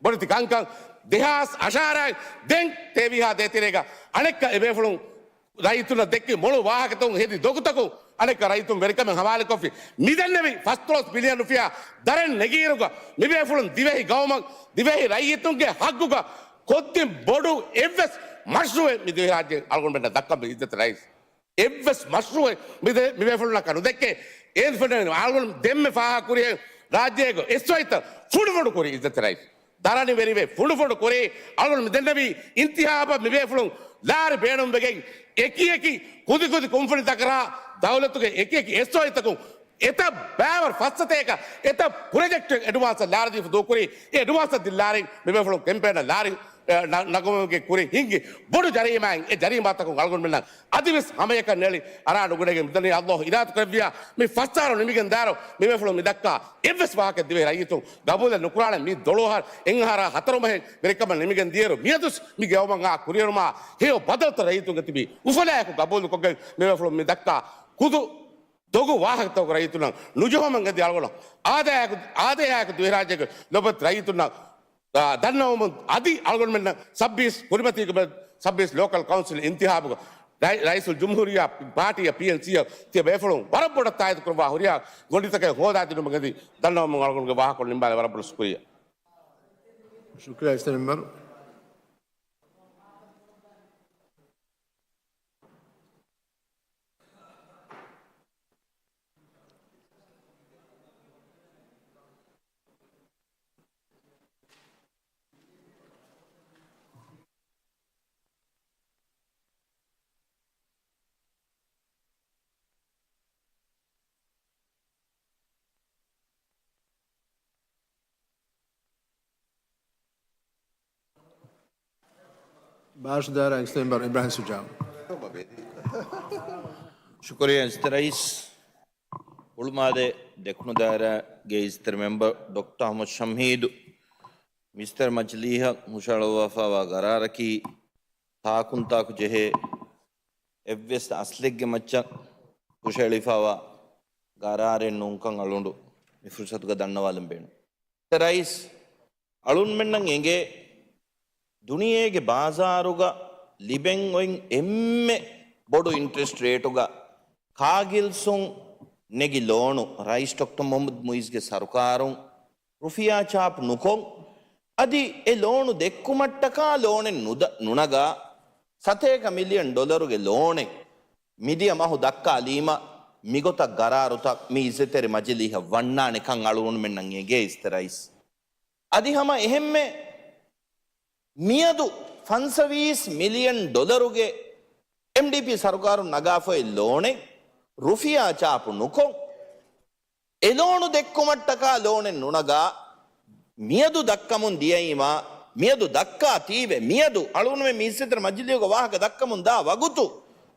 ބޮޑެތި ކަންކަން ދެހާސް އަށާރައިން ދެން ތޭވީހާ ދޭތެރޭގަ އަނެއްކަ އެބޭފުޅުން ރައްޔިތުންނަށް ދެއްކި މޮޅު ވާހަކަތަކުން ހެދި ދޮގުތަކުން އަނެއްކަ ރައްޔިތުން ވެރިކަމެއް ހަވާލުކޮށްފި. މިދެންނެވި ފަސްދޮޅަސް ބިލިއަން ރުފިޔާ ދަރަނި ނެގިއިރުގަ މިބޭފުޅުން ދިވެހި ގައުމަށް ދިވެހި ރައްޔިތުންގެ ހައްގުގަ ކޮށްދިން ބޮޑު އެއްވެސް މަޝްރޫއެއް މި ދިވެހިރާއްޖެ އަޅުގަނޑުމެންނަށް ދައްކަން އިއްޒަތް ރައީސް. އެއްވެސް މަޝްރޫއެއް މި ދެ-، މިބޭފުޅުންނަކަށް ނުދެއްކޭ. އޭން ފެންނަނީ އަޅުގަނޑު ދެންމެ ފާހަގަކުރިހެން ރާއްޖޭގެ އެސްއޮއިތައް ފުނޑުފުނޑު ކުރި އިއްޒަތް ރައީސް. ދަރަނިވެރިވެ ފުނޑުފުނޑު ކުރި. އަޅުގަނޑު މިދެންނެވީ އިންތިހާބަށް މިބޭފުޅުން ލާރި ބޭނުންވެގެން އެކިއެކި ކުދިކުދި ކުންފުނިތަކަށާ ދައުލަތުގެ އެކިއެކި އެސްއޮއިތަކުން އެތައް ބައިވަރު ފައްސަތޭކަ އެތައް ޕްރޮޖެކްޓެއް އެޑްވާންސަށް ލާރިދީފަ ދޫކުރި. އެ އެޑްވާންސަށް ދިން ލާރި މިބޭފުޅުން ކެމްޕޭނަށް ލާރި، އެ، ނަ-، ނަގުމެވެގެން ކުރި ހިންގި ބޮޑު ޖަރީމާއެއް. އެ ޖަރީމާތަކުން އަޅުގަނޑުމެންނަށް އަދިވެސް ހަމަޔަކަށް ނެޅި އަރާ ނުގުނެގެން މިދަނީ. އައްލާހު އިރާދަކުރެއްވިޔާ މި ފަސް އަހަރު ނިމިގެން ދާއިރު މިބޭފުޅުން މި ދައްކާ އެއްވެސް ވާހަކަ ދިވެހި ރައްޔިތުން ގަބޫލެއް ނުކުރާނެ. މި ދޮޅު އަހަރު އެއް އަހަރާ ހަތަރު މަހެއް ވެރިކަމަށް ނިމިގެން ދިޔައިރު މިއަދުސް މި ގައުމަށް އާ ކުރިއެރުމާ ހެޔޮ ބަދަލުތައް ރައްޔިތުންގެ ތިބި އުފަލާއެކު ގަބޫލުކޮށްގެން މިބޭފުޅުން މި ދައްކާ ކުދު ދޮގު ވާހަކަތަކުގަ ރައްޔިތުންނަށް ނުޖެހުމަށް އެދި އަޅުގަނޑު އާދަޔާއެކު، އާދަޔާއެކު ދިވެހިރާއްޖޭގެ ލޮބުވެތި ރައްޔިތުންނަށް، އާ، ދަންނަވަމުން އަދި އަޅުގަނޑުމެންނަށް ސައްބީސް ކުރިމަތީގެ ސައްބީސް ލޯކަލް ކައުންސިލް އިންތިހާބުގަ ރައި-، ރައީސުލް ޖުމްހޫރިއްޔާ ޕާޓީއަށް ޕީއެންސީއަށް ތިޔަ ބޭފުޅުން ވަރަށް ބޮޑަށް ތާއީދު ކުރައްވާ ހުރިހާ ގޮނޑިތަކެއް ހޯދާދިނުމަށް އެދި ދަންނަވަމުން އަޅުގަނޑުގެ ވާހަކަ ނިންމާލެ. ވަރަށް ބޮޑަށް ޝުކުރިއްޔާ. ޝުކުރިއްޔާ އިސްތަ މެމްބަރު. ބާޝް ދާއިރާ އިސްތަ މެމްބަރު އިބްރާހިމް ޝުޖާއު. ޝުކުރިއްޔާ އިސްތަ ރައީސް. ހުޅުމާލޭ ދެކުނު ދާއިރާގެ އިސްތަ މެމްބަރު ޑޮކްޓަރ އަޙްމަދު ޝަމްހީދު މިސްތަރ މަޖިލީހަށް ހުށަހަޅައްވާފައިވާ ގަރާރަކީ ތާކުންތާކު ޖެހޭ އެއްވެސް އަސްލެއްގެ މައްޗަށް ހުށަހެޅިފައިވާ ގަރާރެއް ނޫންކަން އަޅުގަނޑު މި ފުރުސަތުގަ ދަންނަވާލަން ބޭނުން. ރައީސް، އަޅުންމެންނަށް އެނގޭ، ދުނިޔޭގެ ބާޒާރުގަ ލިބެން އޮތް އެންމެ ބޮޑު އިންޓްރެސްޓް ރޭޓުގަ ކާގިލްސުން ނެގި ލޯނު ރައީސް ޑޮކްޓަރ މުޙައްމަދު މުޢިއްޒުގެ ސަރުކާރުން ރުފިޔާ ޗާޕް ނުކޮށް، އަދި އެ ލޯނު ދެއްކުމަށްޓަކާ ލޯނެއް ނުދަ-، ނުނަގާ، ސަތޭކަ މިލިއަން ޑޮލަރުގެ ލޯނެއް މިދިޔަ މަހު ދައްކާލީމަ، މިގޮތަށް ގަރާރުތައް މި އިއްޒަތްތެރި މަޖިލީހަށް ވަންނާނެ ކަން އަޅުގަނޑުމެންނަށް އެނގޭ އިސްތެ ރައީސް. އަދި ހަމަ އެހެންމެ މިއަދު ފަންސަވީސް މިލިއަން ޑޮލަރުގެ އެމްޑީޕީ ސަރުކާރުން ނަގާފައި ލޯނެއް ރުފިޔާ ޗާޕު ނުކޮށް، އެ ލޯނު ދެއްކުމަށްޓަކާ ލޯނެއް ނުނަގާ، މިއަދު ދައްކަމުން ދިޔައީމާ، މިއަދު ދައްކާތީވެ، މިއަދު އަޅުގަނޑުމެން މި އިއްޒަތްތެރި މަޖިލީހުގެ ވާހަކަ ދައްކަމުން ދާ ވަގުތު،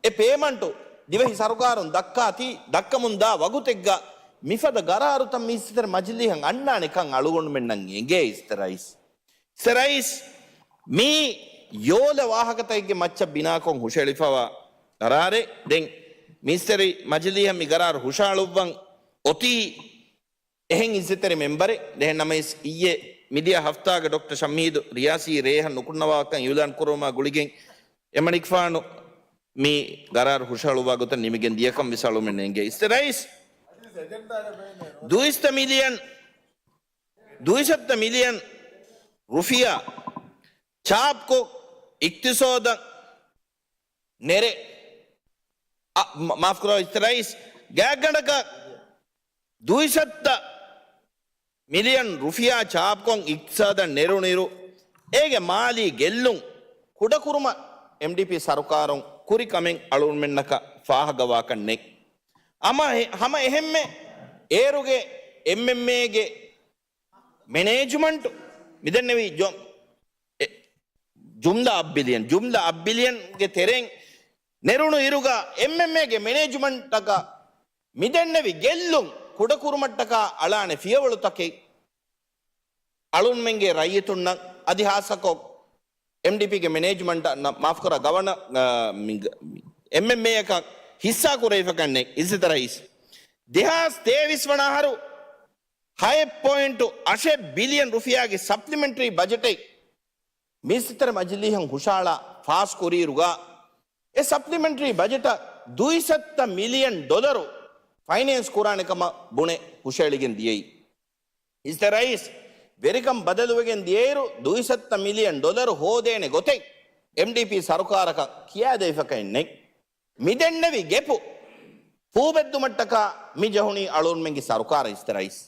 އެ ޕޭމަންޓު ދިވެހި ސަރުކާރުން ދައްކާތީ، ދައްކަމުން ދާ ވަގުތެއްގަ މިފަދަ ގަރާރުތައް މި އިއްޒަތްތެރި މަޖިލީހަށް އަންނާނެ ކަން އަޅުގަނޑުމެންނަށް އެނގޭ އިސްތެ ރައީސް. އިސްތެ ރައީސް، މި ޔޯލަ ވާހަކަތަކެއްގެ މައްޗަށް ބިނާކޮށް ހުށައެޅިފަވާ ގަރާރެއް ދެން މި އިއްޒަތްތެރި މަޖިލީހަށް މި ގަރާރު ހުށައަޅުއްވަން އޮތީ އެހެން އިއްޒަތްތެރި މެމްބަރެއް. އެހެން ނަމަވެސް އިއްޔެ މިދިޔަ ހަފްތާގަ ޑޮކްޓަރ ޝަމީދު ރިޔާސީ ރޭހަށް ނުކުންނަވާކަން އިއުލާން ކުރުމާ ގުޅިގެން އެމަނިކުފާނު މި ގަރާރު ހުށައަޅުއްވާ ގޮތަށް ނިމިގެން ދިޔަކަން ވެސް އަޅުމެން އެނގޭ. އިސްތެ ރައީސް، ދުއިސައްތަ މިލިއަން، ދުއިސައްތަ މިލިއަން ރުފިޔާ ޗާޕްކޮށް އިޤްތިޞާދަށް ނެރެ، އަ، މަ-، މާފުކުރާ އިސްތެ ރައީސް، ގާތްގަނޑަކަށް ދުއިސައްތަ މިލިއަން ރުފިޔާ ޗާޕްކޮށް އިޤްތިޞާދަށް ނެރުނުއިރު، އޭގެ މާލީ ގެއްލުން ކުޑަކުރުމަށް އެމްޑީޕީ ސަރުކާރުން ކުރި ކަމެއް އަޅުގަނޑުމެންނަކަށް ފާހަގަވާކަށް ނެތް. ހަމަ އެ-، ހަމަ އެހެންމެ އޭރުގެ އެމްއެމްއޭގެ މެނޭޖްމަންޓު މިދެންނެވި ޖޮ-، އެ-، ޖުމްލަ އަށް ބިލިއަން، ޖުމްލަ އަށް ބިލިއަންގެ ތެރެއިން ނެރުނު އިރުގަ އެމްއެމްއޭގެ މެނޭޖްމަންޓަކަށް މިދެންނެވި ގެއްލުން ކުޑަކުރުމަށްޓަކާ އަޅާނެ ފިޔަވަޅުތަކެއް އަޅުންމެންގެ ރައްޔިތުންނަށް އަދި ހާއްސަކޮށް އެމްޑީޕީގެ މެނޭޖްމަންޓަށް ނަ-، މާފުކުރާ ގަވަނަ-، އާ، މި-، އެމްއެމްއޭއަކަށް ހިއްސާ ކުރެވިފަކަން ނެތް. އިއްޒަތް ރައީސް، ދެހާސް ތޭވީސް ވަނަ އަހަރު ހައެއް ޕޮއިންޓު އަށެއް ބިލިއަން ރުފިޔާގެ ސަޕްލިމެންޓްރީ ބަޖެޓެއް މި އިއްޒަތްތެރި މަޖިލީހަށް ހުށައަޅާ ފާސް ކުރިއިރުގަ، އެ ސަޕްލިމެންޓްރީ ބަޖެޓަށް ދުއިސައްތަ މިލިއަން ޑޮލަރު ފައިނޭންސް ކުރާނެ ކަމަށް ބުނެ ހުށައެޅިގެން ދިޔައީ. އިސްތެ ރައީސް، ވެރިކަން ބަދަލުވެގެން ދިޔައިރު ދުއިސައްތަ މިލިއަން ޑޮލަރު ހޯދޭނެ ގޮތެއް އެމްޑީޕީ ސަރުކާރަކަށް ކިޔާދެވިފަކައެއް ނެތް. މިދެންނެވި ގެޕު ފޫބެއްދުމަށްޓަކާ މި ޖެހުނީ އަޅުންމެންގެ ސަރުކާރަށް އިސްތެ ރައީސް.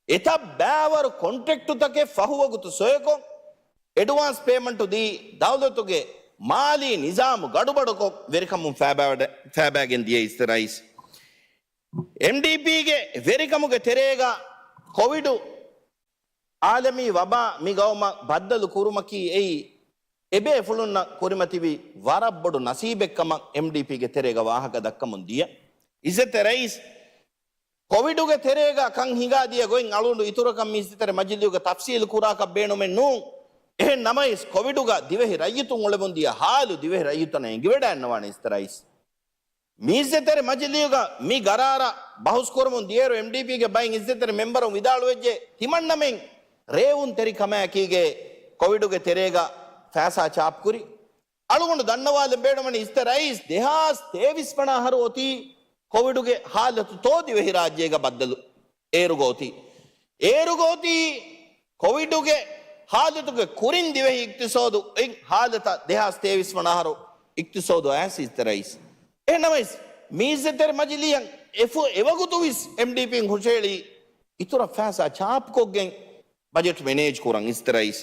އެތައް ބައިވަރު ކޮންޓްރެކްޓުތަކެއް ފަހުވަގުތު ސޮއިކޮށް، އެޑްވާންސް ޕޭމަންޓު ދީ، ދައުލަތުގެ މާލީ ނިޒާމު ގަޑުބަޑުކޮށް، ވެރިކަމުން ފައިބާވަޑަ-، ފައިބާގެން ދިޔަ އިސްތެ ރައީސް. އެމްޑީޕީގެ ވެރިކަމުގެ ތެރޭގަ ކޮވިޑު އާލަމީ ވަބާ މި ގައުމަށް ބައްދަލު ކުރުމަކީ އެއީ އެބޭފުޅުންނަށް ކުރިމަތިވި ވަރަށް ބޮޑު ނަސީބެއްކަމަށް އެމްޑީޕީގެ ތެރޭގަ ވާހަކަ ދައްކަމުން ދިޔަ. އިއްޒަތްތެރި ރައީސް، ކޮވިޑުގެ ތެރޭގަ ކަން ހިނގާދިޔަ ގޮތް އަޅުގަނޑު އިތުރަކަށް މި އިއްޒަތްތެރި މަޖިލީހުގަ ތަފްސީލު ކުރާކަށް ބޭނުމެއް ނޫން. އެހެން ނަމަވެސް، ކޮވިޑުގަ ދިވެހި ރައްޔިތުން އުޅެމުން ދިޔަ ހާލު ދިވެހި ރައްޔިތުންނަށް އެނގިވަޑައިންނަވާނެ އިއްޒަތްތެރި ރައީސް. މި އިއްޒަތްތެރި މަޖިލީހުގަ މި ގަރާރަށް ބަހުސް ކުރަމުން ދިޔައިރު އެމްޑީޕީގެ ބައެއް އިއްޒަތްތެރި މެމްބަރުން ވިދާޅުވެއްޖެ، ތިމަންނަމެން ރޭވުންތެރި ކަމާއެކީގެ ކޮވިޑުގެ ތެރޭގަ ފައިސާ ޗާޕްކުރި. އަޅުގަނޑު ދަންނަވާލަން ބޭނުމަނީ އިއްޒަތްތެރި ރައީސް، ދެހާސް ތޭވީސް ވަނަ އަހަރު އޮތީ ކޮވިޑުގެ ހާލަތު ތޯ ދިވެހިރާއްޖޭގަ ބައްދަލު އޭރުގަ އޮތީ. އޭރުގަ އޮތީ ކޮވިޑުގެ ހާލަތުގެ ކުރިން ދިވެހި އިޤްތިޞާދު އިން ހާލަތަށް ދެހާސް ތޭވީސް ވަނަ އަހަރު އިޤްތިޞާދު އައިސް އިއްޒަތްތެރި ރައީސް. އެހެންނަމަވެސް، މި އިއްޒަތްތެރި މަޖިލީހަށް އެފު-، އެވަގުތު ވެސް އެމްޑީޕީން ހުށައެޅީ އިތުރަށް ފައިސާ ޗާޕްކޮށްގެން ބަޖެޓް މެނޭޖް ކުރަން އިއްޒަތްތެރި ރައީސް.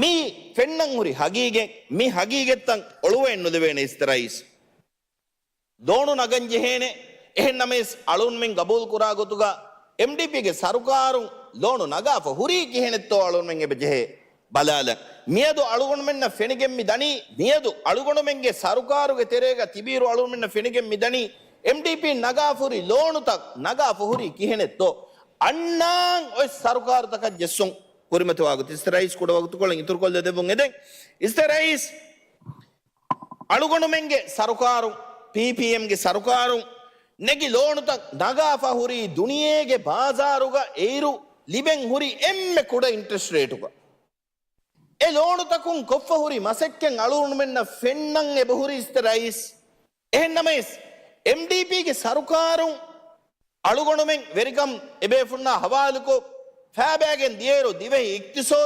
މި ފެންނަން ހުރި ހަގީގަތް، މި ހަގީގަތްތައް އޮޅުވައެއް ނުލެވޭނެ އިއްޒަތްތެރި ރައީސް. ލޯނު ނަގަން ޖެހޭނެ. އެހެން ނަމަވެސް، އަޅުންމެން ގަބޫލު ކުރާ ގޮތުގަ އެމްޑީޕީގެ ސަރުކާރުން ލޯނު ނަގާފަ ހުރީ ކިހިނެއްތޯ އަޅުންމެން އެބަ ޖެހޭ ބަލާލަން. މިއަދު އަޅުގަނޑުމެންނަށް ފެނިގެން މި ދަނީ، މިއަދު އަޅުގަނޑުމެންގެ ސަރުކާރުގެ ތެރޭގަ ތިބިއިރު އަޅުގަނޑުމެންނަށް ފެނިގެން މި ދަނީ، އެމްޑީޕީން ނަގާފަ ހުރި ލޯނުތައް ނަގާފަ ހުރީ ކިހިނެއްތޯ. އަންނާން އޮތް ސަރުކާރުތަކަށް ޖެއްސުން ކުރިމަތިވާ ގޮތަށް އިއްޒަތްތެރި ރައީސް ކުޑަ ވަގުތުކޮޅެއް އިތުރުކޮށްލަދެއްވުން އެދެން. އިއްޒަތްތެރި ރައީސް، އަޅުގަނޑުމެންގެ ސަރުކާރުން، ޕީޕީއެމްގެ ސަރުކާރުން ނެގި ލޯނުތައް ނަގާފަ ހުރީ ދުނިޔޭގެ ބާޒާރުގަ އޭރު ލިބެން ހުރި އެންމެ ކުޑަ އިންޓްރެސްޓް ރޭޓުގަ. އެ ލޯނުތަކުން ކޮށްފަ ހުރި މަސައްކަތް އަޅުގަނޑުމެންނަށް ފެންނަން އެބަހުރި އިއްޒަތްތެރި ރައީސް. އެހެން ނަމަވެސް، އެމްޑީޕީގެ ސަރުކާރުން އަޅުގަނޑުމެން ވެރިކަން އެބޭފުންނާ ހަވާލުކޮށް ފައިބައިގެން ދިޔައިރު ދިވެހި އިޤްތިޞާދު